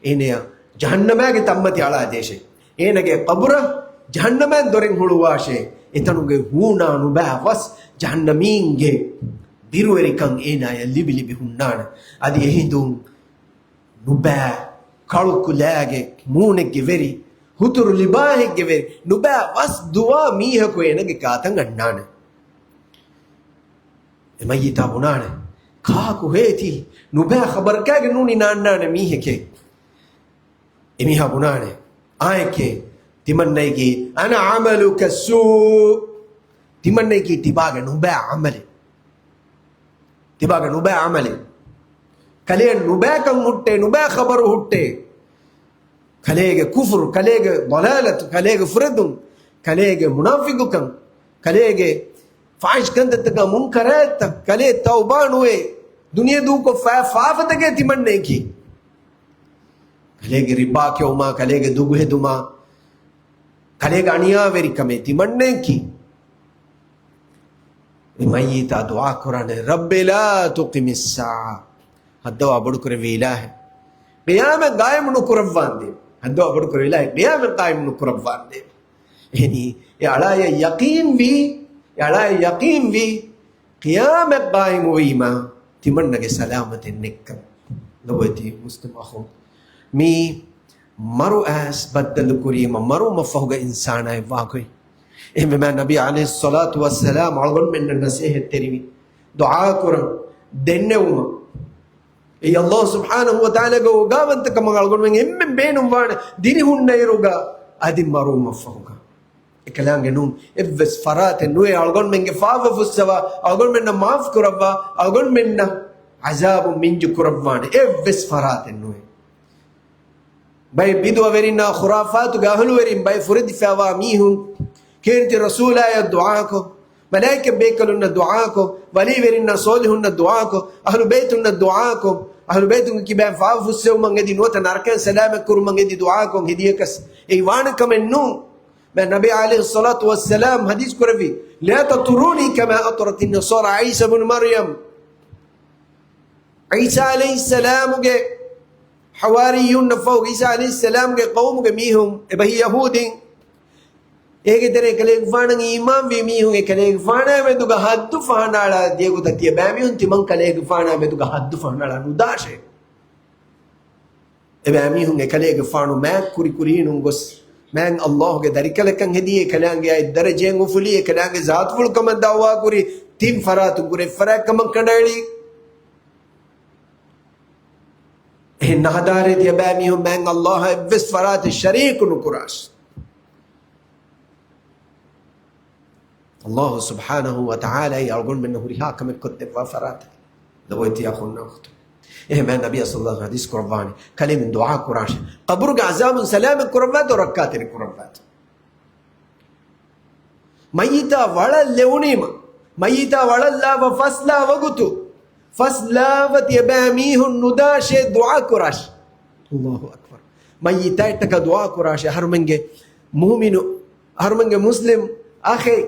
އޭނަޔަށް ޖަހަންނަމާގެ ތަންމަތި އަޅާދޭށޭ. އޭނަގެ ޤަބުރަށް ޖަހަންނަމާ ދޮރެއް ހުޅުވާށޭ. އެތަނުގެ ހޫނާ ނުބައި ވަސް ޖަހަންނަމީންގެ ބިރުވެރިކަން އޭނާޔަށް ލިބި ލިބި ހުންނާނެ. އަދި އެހިނދުން ނުބައި ކަޅު ކުލައިގެ މޫނެއްގެ ވެރި، ހުތުރު ލިބާހެއްގެ ވެރި، ނުބައި ވަސް ދުވާ މީހަކު އޭނަގެ ގާތަށް އަންނާނެ. އެ މައްޔިތާ ބުނާނެ، ކާކު ހޭތި؟ ނުބައި ޚަބަރަކާގެ ނޫނީ ނާންނާނެ މީހެކޭ. އެމީހާ ބުނާނެ، އާއެކޭ، ތިމަންނައިގީ، أنا عملك السوء. ތިމަންނައިގީ ތިބާގެ ނުބައި ޢަމަލެއް. ތިބާގެ ނުބައި ޢަމަލެއް. ކަލޭ ނުބައިކަން ހުއްޓޭ، ނުބައި ޚަބަރު ހުއްޓޭ. ކަލޭގެ ކުފުރު، ކަލޭގެ ޟަލާލަތު، ކަލޭގެ ފުރެދުން، ކަލޭގެ މުނާފިޤުކަން، ކަލޭގެ ފާޙިޝް ކަންތައްތަކާ މުންކަރާތްތައް، ކަލޭ ތައުބާ ނުވޭ، ދުނިޔެ ދޫކޮށްފަ ފާފަތަކޭ ތިމަންނައަކީ. ކަލޭގެ ރިބާ ކެއުމާ، ކަލޭގެ ދުގުހެދުމާ، ކަލޭގެ އަނިޔާވެރިކަމޭ ތިމަންނައަކީ. އެ މައްޔިތާ ދުޢާ ކުރާނެ، رب لا تقم الساعة. ހައްދަވާ ބޮޑުކުރެއްވި އިލާހޭ، ޤިޔާމަތް ޤާއިމު ނުކުރައްވާނދޭ. ހައްދަވާ ބޮޑުކުރެއްވި އިލާހޭ، ޤިޔާމަތް ޤާއިމު ނުކުރައްވާނދޭ. އެހެނީ، އެ އަޅާޔަށް ޔަޤީންވީ، އެ އަޅާޔަށް ޔަޤީންވީ، ޤިޔާމަތް ޤާއިމުވީމާ، ތިމަންނަގެ ސަލާމަތެއް ނެއްކަން. ލޮބުވެތި މުސްލިމް އަޚުން، މީ މަރު އައިސް ބައްދަލުކުރީމަ، މަރުވުމަށްފަހުގަ އިންސާނާއެއް ވާގޮތް. އެހެންވީމާ، ނަބީ ޢަލައިހިއްޞަލާތު ވައްސަލާމް އަޅުގަނޑުމެންނަށް ނަސޭހަތްތެރިވި، ދުޢާކުރަން، ދެންނެވުމަށް. އެއީ، ﷲ ސުބްޙާނަހޫ ވަތަޢާލާގެ އޯގާވަންތަކަމަށް އަޅުގަނޑުމެން އެންމެން ބޭނުންވާނެ، ދިރިހުންނައިރުގަ އަދި މަރުވުމަށްފަހުގަ. އެކަލާނގެ ނޫން އެއްވެސް ފަރާތެއް ނުވޭ، އަޅުގަނޑުމެންގެ ފާފަ ފުއްސަވާ، އަޅުގަނޑުމެންނަށް މާފް ކުރައްވާ، އަޅުގަނޑުމެންނަށް ޢަޒާބު މިންޖު ކުރައްވާނެ އެއްވެސް ފަރާތެއް ނުވޭ. ބައެއް ބިދުޢަވެރިންނާ ޚުރާފާތުގެ އަހުލުވެރިން ބައެއް ފުރެދިފައިވާ މީހުން ކީރިތި ރަސޫލާޔަށް ދުޢާކޮށް، މަލާއިކަ ބޭކަލުންނަށް ދުޢާކޮށް، ވަލީވެރިންނާ ޞޯލިޙުންނަށް ދުޢާކޮށް، އަހުލު ބައިތުންނަށް ދުޢާކޮށް، އަހުލު ބައިތުންގެ ކިބައިން ފާފަ ފުއްސެވުމަށް އެދި ނުވަތަ ނަރަކައިން ސަލާމަތް ކުރުމަށް އެދި ދުޢާކޮށް ހެދިޔަކަސް އެއީ ވާނެ ކަމެއް ނޫން. މާތް ނަބީ ޢަލައިހިއްޞަލާތު ވައްސަލާމް ޙަދީޘް ކުރެއްވި، لا تطروني كما أطرت النصارى عيسى ابن مريم. ޢީސާ ޢަލައިހިއްސަލާމުގެ ޙަވާރިއްޔޫންނަށްފަހު، ޢީސާ ޢަލައިހިއްސަލާމުގެ ޤައުމުގެ މީހުން، އެބަހީ ޔަހޫދީން، އޭގެ ތެރޭ އެކަލޭގެފާނަށް އީމާންވި މީހުން އެކަލޭގެފާނާ މެދުގަ ހައްދު ފަހަނައަޅާ ދިޔަގޮތަށް ތިޔަބައިމީހުން ތިމަން ކަލޭގެފާނާ މެދުގަ ހައްދު ފަހަނައަޅާ ނުދާށޭ. އެބައިމީހުން އެކަލޭގެފާނު މާތް ކުރިކުރީނުން ގޮސް، މާތް ﷲގެ ދަރިކަލަކަށް ހެދީ، އެކަލާނގެ އާއި ދަރަޖައިން އުފުލީ، އެކަލާނގެ ޒާތުފުޅުކަމަށް ދަޢުވާކުރީ، ތިން ފަރާތުން ކުރެ އެއްފަރާތްކަމަށް ކަނޑައެޅީ. އެހެން ނަހަދާރޭ ތިޔަބައިމީހުން މާތް ﷲއަށް އެއްވެސް ފަރާތެއް ޝަރީކު ނުކުރާށި. ﷲ ސުބްޙާނަހޫ ވަތަޢާލާއީ އަޅުގަނޑުމެންނަށް ހުރިހާ ކަމެއް ކޮށްދެއްވާ ފަރާތެއް. ލޮބުވެތި އަޚުންނާ އުޚްތުން. އެހެންވެ ނަބީ ޞައްލަﷲު ޢަލައިހި ވަސައްލަމަ ޙަދީޘް ކުރައްވާނެ، ކަލޭމެން ދުޢާ ކުރާށޭ. ޤަބުރުގެ ޢަޒާބުން ސަލާމަތް ކުރައްވާތޯ، ރައްކާތެރި ކުރައްވާތޯ. މައްޔިތާ ވަޅަށް ލެވުނީމަ، މައްޔިތާ ވަޅަށް ލާފަ ފަސް ލާ ވަގުތު، ފަސްލާފަ ތިޔަބައިމީހުން ނުދާށޭ ދުޢާ ކުރާށި. ﷲ އަކްބަރު. މައްޔިތާއަށްޓަކާ ދުޢާ ކުރާށޭ. އަހަރުމެންގެ މުއުމިނު، އަހަރުމެންގެ މުސްލިމް އަޚެއް،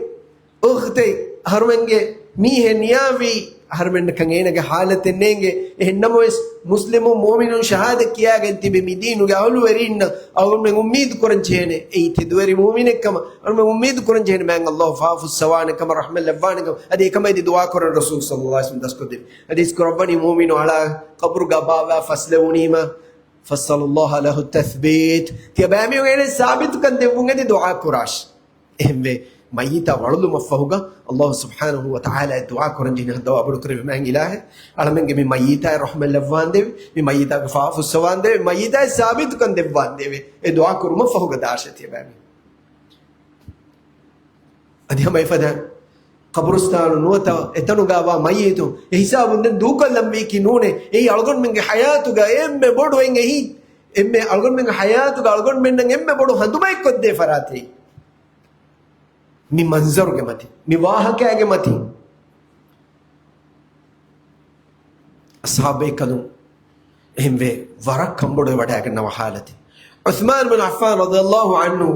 އުޚްތެއް، އަހަރުމެންގެ މީހެއް ނިޔާވީ، އަހަރުމެންނަކަށް އޭނަގެ ޙާލަތެއް ނޭނގެ. އެހެންނަމަވެސް، މުސްލިމު މުއުމިނުން ޝަހާދަތް ކިޔާގެން ތިބި މި ދީނުގެ އަހުލުވެރީންނަށް އަޅުގަނޑުމެން އުއްމީދު ކުރަން ޖެހޭނެ. އެއީ ތެދުވެރި މުއުމިނެއްކަމަށް އަޅުގަނޑުމެން އުއްމީދު ކުރަން ޖެހޭނެ، މާތް ﷲ ފާފުއްސަވާނެ ކަމަށް، ރަޙްމަތް ލައްވާނެ ކަމަށް. އަދި އެކަމަށް އެދި ދުޢާ ކުރަން ރަސޫލު ޞައްލައްލާހު ޢަލައިހި ވަސައްލަމް ދަސްކޮށްދެއްވި. ޙަދީޘް ކުރައްވަނީ މުއުމިނު އަޅާ ޤަބުރުގަ ބާއްވާ ފަސްލެވުނީމަ، فسل الله له التثبيت. ތިޔަބައިމީހުން އޭނަ ސާބިތުކަން ދެއްވުން އެދި ދުޢާ ކުރާށި. އެހެންވެ، މައްޔިތާ ވަޅުލުމަށްފަހުގަ ﷲ ސުބްޙާނަހޫ ވަތަޢާލާ ދުޢާ ކުރަން ޖެހި ހައްދަވާ ބޮޑުކުރެއްވި މާތް އިލާހޭ، އަޅަމެންގެ މި މައްޔިތާއަށް ރަޙްމަތް ލައްވާނދޭވެ، މި މައްޔިތާގެ ފާފުއްސަވާނދޭވެ، މި މައްޔިތާއަށް ސާބިތުކަން ދެއްވާނދޭވެ. އެ ދުޢާ ކުރުމަށްފަހުގަ ދާށޭ ތިޔަބައިމީހުން. އަދި ހަމަ އެފަދަ ޤަބުރުސްތާނު ނުވަތަ އެތަނުގަ ވާ މައްޔިތުން އެ ހިސާބުން ދެން ދޫކޮށްލަން ވީކީ ނޫނޭ. އެއީ އަޅުގަނޑުމެންގެ ޙަޔާތުގަ އެންމެ ބޮޑު އެން އެހީ، އެންމެ އަޅުގަނޑުމެންގެ ޙަޔާތުގަ އަޅުގަނޑުމެންނަށް އެންމެ ބޮޑު ހަނދުމައެއްކޮށްދޭ ފަރާތެއް. މި މަންޒަރުގެ މަތިން، މި ވާހަކައިގެ މަތިން އަޞްޙާބު ބޭކަލުން އެހެންވެ ވަރަށް ކަންބޮޑުވެވަޑައިގަންނަވާ ޙާލަތެއް. ޢުޘްމާން ބިން ޢައްފާން ރަޟިޔަﷲ ޢަންހު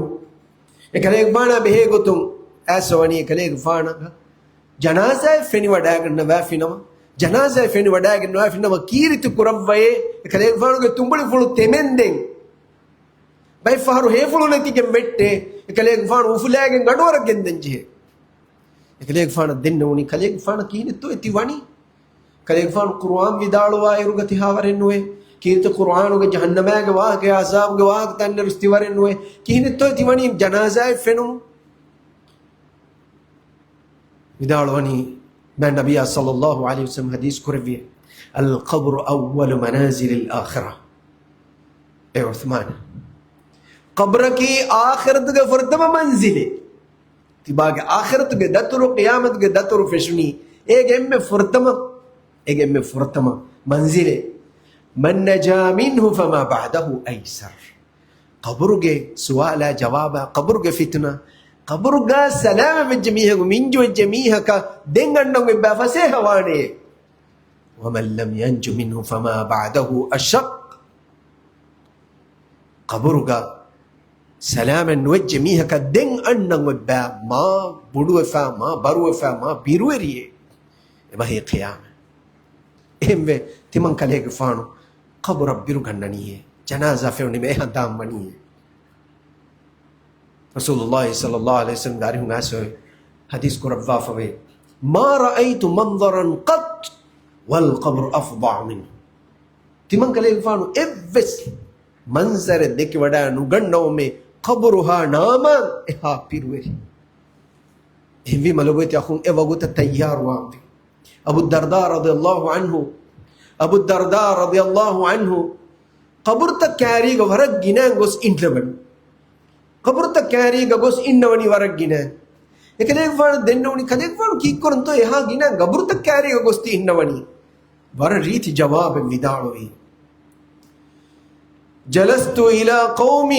އެކަލޭގެފާނާ ބެހޭ ގޮތުން އައިސް ވަނީ އެކަލޭގެފާނަށް ޖަނާޒާއެއް ފެނިވަޑައިގަންނަވާފިނަމަ، ޖަނާޒާއެއް ފެނިވަޑައިގަންނަވާފިނަމަ ކީރިތި ކުރައްވައޭ. އެކަލޭގެފާނުގެ ތުނބުޅިފުޅު ތެމެންދެން ބައެއް ފަހަރު ހޭފުޅު ނެތިގެން ވެއްޓޭ. އެކަލޭގެފާނު އުފުލާގެން ގަޑުވަރަށް ގެންދަން ޖެހޭ. އެކަލޭގެފާނަށް ދެންނެވުނީ ކަލޭގެފާނަށް ކިހިނެއްތޯ އެ ތި ވަނީ؟ ކަލޭގެފާނު ޤުރުއާން ވިދާޅުވާއިރުގަ ތިހާވަރެއް ނުވޭ. ކީރިތި ޤުރުއާނުގެ ޖަހަންނަމާގެ ވާހަކަ، ޢަޒާބުގެ ވާހަކަ ތަންނަރުސް ތިވަރެއް ނުވޭ. ކިހިނެއްތޯ ތި ވަނީ ޖަނާޒާއެއް ފެނުމުން؟ ވިދާޅުވަނީ، މާތް ނަބިއްޔާ ޞައްލައްލާހު ޢަލައިހި ވަސައްލަމް ޙަދީޘް ކުރެއްވި، القبر أول منازل الآخرة. އޭ ޢުޘްމާން، ޤަބްރަކީ އާޚިރަތުގެ ފުރަތަމަ މަންޒިލެއް. ތިބާގެ އާޚިރަތުގެ ދަތުރު، ޤިޔާމަތުގެ ދަތުރު ފެށުނީ އޭގެ އެންމެ ފުރަތަމަ، އޭގެ އެންމެ ފުރަތަމަ މަންޒިލެއް. من نجا منه فما بعده أيسر. ޤަބުރުގެ ސުވާލާ ޖަވާބާ، ޤަބުރުގެ ފިތުނަ، ޤަބުރުގަ ސަލާމަތް ވެއްޖެ މީހަކު، މިންޖު ވެއްޖެ މީހަކަށް ދެން އަންނަން އޮތްބާ ފަސޭހަވާނެ. ومن لم ينج منه فما بعده أشق. ޤަބުރުގަ ސަލާމަތް ނުވެއްޖެ މީހަކަށް ދެން އަންނަން އޮތްބާ މާ ބޮޑުވެފާ، މާ ބަރުވެފާ، މާ ބިރުވެރިއެއް. އެބަހީ ޤިޔާމަތް. އެހެންވެ، ތިމަން ކަލޭގެފާނު ޤަބުރަށް ބިރުގަންނަނީއޭ، ޖަނާޒާ ފެނުނީމަ އެ ހަނދާން ވަނީއޭ. ރަސޫލުﷲ ޞައްލައްލާހު ޢަލައިހި ވަސައްލަމްގެ އަރިހުން އައިސް ޙަދީޘް ކުރައްވާފަވޭ، ما رأيت منظرا قط والقبر أفظع منه. ތިމަން ކަލޭގެފާނު އެއްވެސް މަންޒަރެއް ދެކިވަޑައި ނުގަންނަވަމޭ، ޤަބުރުހާ ނާމާން އެހާ ބިރުވެރި. އެހެންވީމަ ލޮބުވެތި އަޚުން، އެ ވަގުތަށް ތައްޔާރުވާންވީ. އަބޫ ދަރްދާ ރަޟިޔަﷲ ޢަންހު، އަބޫ ދަރްދާ ރަޟިޔަﷲ ޢަންހު ޤަބުރުތައް ކާރީގަ ވަރަށް ގިނައިން ގޮސް އިންނަވަނީ. ޤަބުރުތައް ކާރީގަ ގޮސް އިންނަވަނީ ވަރަށް ގިނައިން. އެކަލޭގެފާނަށް ދެންނެވުނީ، ކަލޭގެފާނު ކީއްކުރަންތޯ އެހާ ގިނައިން ޤަބުރުތައް ކާރީގަ ގޮސް ތި އިންނަވަނީ؟ ވަރަށް ރީތި ޖަވާބެއް ވިދާޅުވީ، جلست إلى قوم،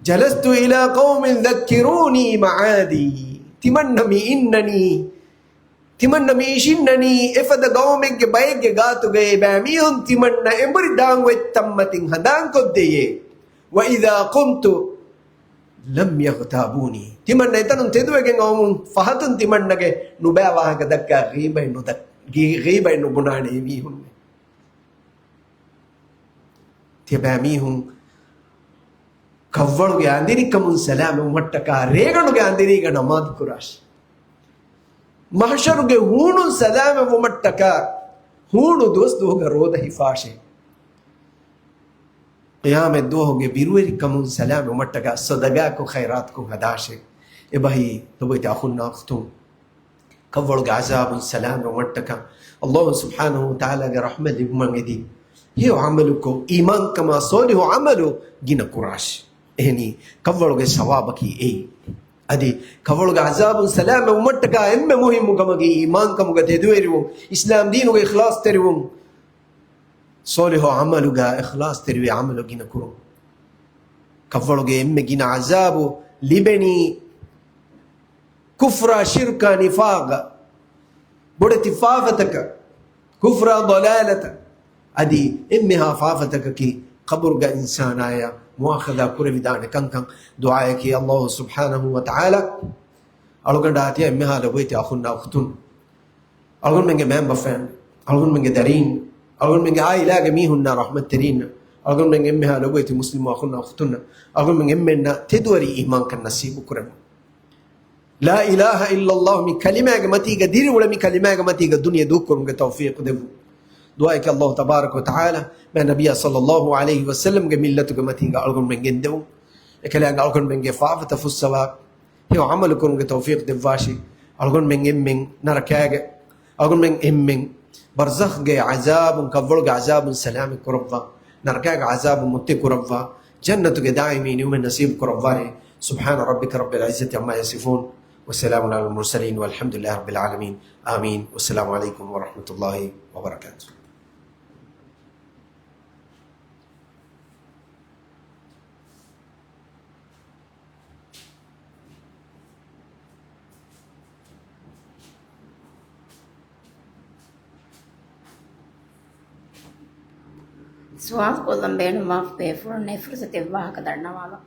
جلست إلى قوم ذكروني معادي. ތިމަންނަ މި އިންނަނީ، ތިމަންނަ މި އިށިންނަނީ އެފަދަ ޤައުމެއްގެ ބައެއްގެ ގާތުގައި ބައިމީހުން ތިމަންނަ އެނބުރި ދާން އޮތްތަންމަތިން ހަނދާންކޮށްދެޔޭ. وإذا قمت لم يغتابوني. ތިމަންނަ އެތަނުން ތެދުވެގެން އައުމުން ފަހަތުން ތިމަންނަގެ ނުބައި ވާހަކަ ދައްކާ ޣީބަތް ނުދަ-، ޣީ-، ޣީބަތް ނުބުނާނެ އެމީހުން. ތިޔަބައިމީހުން ކަށްވަޅުގެ އަނދިރިކަމުން ސަލާމަތްވުމަށްޓަކާ ރޭގަނޑުގެ އަނދިރީގަ ނަމާދު ކުރާށި. މަޙްޝަރުގެ ހޫނުން ސަލާމަތްވުމަށްޓަކާ ހޫނު ދުވަސް ދުވަހުގަ ރޯދަ ހިފާށޭ. ޤިޔާމަތް ދުވަހުގެ ބިރުވެރިކަމުން ސަލާމަތްވުމަށްޓަކާ ޞަދަޤާކޮށް ޚައިރާތްކޮށް ހަދާށޭ. އެބަހީ ލޮބުވެތި އަޚުންނާ އުޚްތުން، ކަށްވަޅުގެ ޢަޒާބުން ސަލާމަތްވުމަށްޓަކާ ﷲ ސުބްޙާނަހޫ ވަތަޢާލާގެ ރަޙްމަތް ލިބުމަށް އެދި، ހެޔޮ ޢަމަލުކޮށް، އީމާންކަމާ ޞާލިޙު ޢަމަލު ގިނަ ކުރާށި. އެހެނީ، ކަށްވަޅުގެ ސަވާބަކީ އެއީ. އަދި ކަށްވަޅުގެ ޢަޒާބުން ސަލާމަތްވުމަށްޓަކާ އެންމެ މުހިއްމު ކަމަކީ އީމާންކަމުގަ ތެދުވެރިވުން، އިސްލާމް ދީނުގަ އިޚްލާޞްތެރިވުން، ޞާލިޙު ޢަމަލުގަ އިޚްލާޞްތެރިވެ ޢަމަލު ގިނަ ކުރުން. ކަށްވަޅުގެ އެންމެ ގިނަ ޢަޒާބު ލިބެނީ ކުފްރާ، ޝިރްކާ، ނިފާޤަށް. ބޮޑެތި ފާފަތަކަށް، ކުފްރާ ޟަލާލަތަށް، އަދި އެންމެހާ ފާފަތަކަކީ ޤަބުރުގަ އިންސާނާޔާ މުއާޚަޛާ ކުރެވިދާނެ ކަންކަން. ދުޢާއަކީ، ﷲ ސުބްޙާނަހޫ ވަތަޢާލާ އަޅުގަނޑާ ތިޔަ އެންމެހާ ލޮބުވެތި އަޚުންނާ އުޚްތުން، އަޅުގަނޑުމެންގެ މައިންބަފައިން، އަޅުގަނޑުމެންގެ ދަރީން، އަޅުގަނޑުމެންގެ އާއިލާގެ މީހުންނާ ރަޙްމަތްތެރިންނަށް، އަޅުގަނޑުމެން އެންމެހާ ލޮބުވެތި މުސްލިމް އަޚުންނާ އުޚްތުންނަށް، އަޅުގަނޑުމެން އެންމެންނަށް ތެދުވެރި އީމާންކަން ނަސީބު ކުރެވުން. ލާ އިލާހަ އިއްލައްލާހު މި ކަލިމާގެ މަތީގަ ދިރިއުޅެމި ކަލިމާގެ މަތީގަ ދުނިޔެ ދޫކުރުމުގެ ތައުފީޤު ދެއްވުން. ދުޢާއަކީ ﷲ ތަބާރަކަ ވަތަޢާލާ މާ ނަބިއްޔާ ޞައްލައްލާހު ޢަލައިހި ވަސައްލަމްގެ މިއްލަތުގެ މަތީގަ އަޅުގަނޑުމެން ގެންދެވުން. އެކަލާނގެ އަޅުގަނޑުމެންގެ ފާފަތައް ފުއްސަވާ، ހެޔޮ ޢަމަލު ކުރުމުގެ ތައުފީޤު ދެއްވާށި. އަޅުގަނޑުމެން އެންމެން ނަރަކާގެ، އަޅުގަނޑުމެން އެންމެން ބަރްޒަޚްގެ ޢަޒާބުން، ކަށްވަޅުގެ ޢަޒާބުން ސަލާމަތް ކުރައްވާ، ނަރަކާގެ ޢަޒާބުން މުއްތި ކުރައްވާ، ޖަންނަތުގެ ދާއިމީ ނިޢުމަތް ނަސީބު ކުރައްވާރޭ. سبحان ربك رب العزة عما يصفون، وسلام على المرسلين، والحمد لله رب العالمين. آمين. والسلام عليكم ورحمة الله وبركاته. ސުވާލު ކޮށްލަން ބޭނުންވާ ބޭފުޅުންނަށް ފުރުސަތެއް ވާހަކަ ދަންނަވާލަން.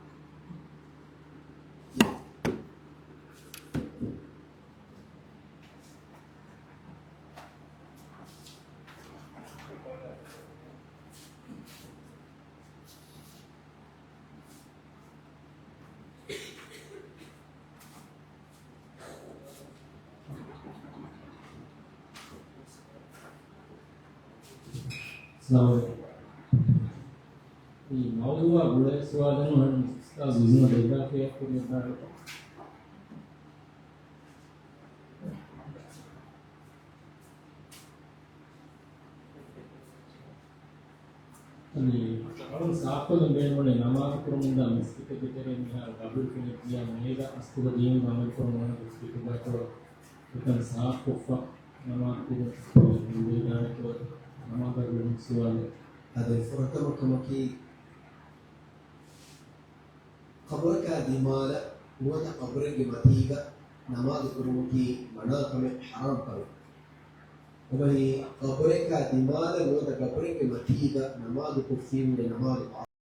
އައްސަލާމު ޢަލައިކުމް. މި މައުޟޫޢާ ގުޅޭ ސުވާލެއް ނޫން، އުސްތާޛު އިޒުނަ ދެއްވާފައި ކުރިއަށް ދާނެތަ؟ އަދި އަޅުން ސާފުކޮށްލަން ބޭނުންވަނީ ނަމާދު ކުރަމުންދާ މިސްކިތެއްގެ ތެރޭ މިހާރު ގަބުރު ފެނިއްޖިޔާ މޭގަ އަސްލުގަ ދީނުގެ ޢަމަލު ކުރަމުން ވަނީ މިސްކިތުގަ އެކަމަށް ސާފުކޮށްފަ ނަމާދު ކުރުން ލިބޭދާނެތޯ؟ ނަމާދަށް ގުޅުން ސުވާލެއް. އަދި ފުރަތަމަ ކަމަކީ، ޤަބުރަކާ ދިމާލަށް ނުވަތަ ޤަބުރެއްގެ މަތީގަ ނަމާދު ކުރުމަކީ މަނާ ކަމެއް، ޙަރާމް ކަމެއް. އެބަހީ، ޤަބުރަކާ ދިމާލަށް ނުވަތަ ޤަބުރެއްގެ މަތީގަ ނަމާދު ކޮށްފީމުން އެ ނަމާދު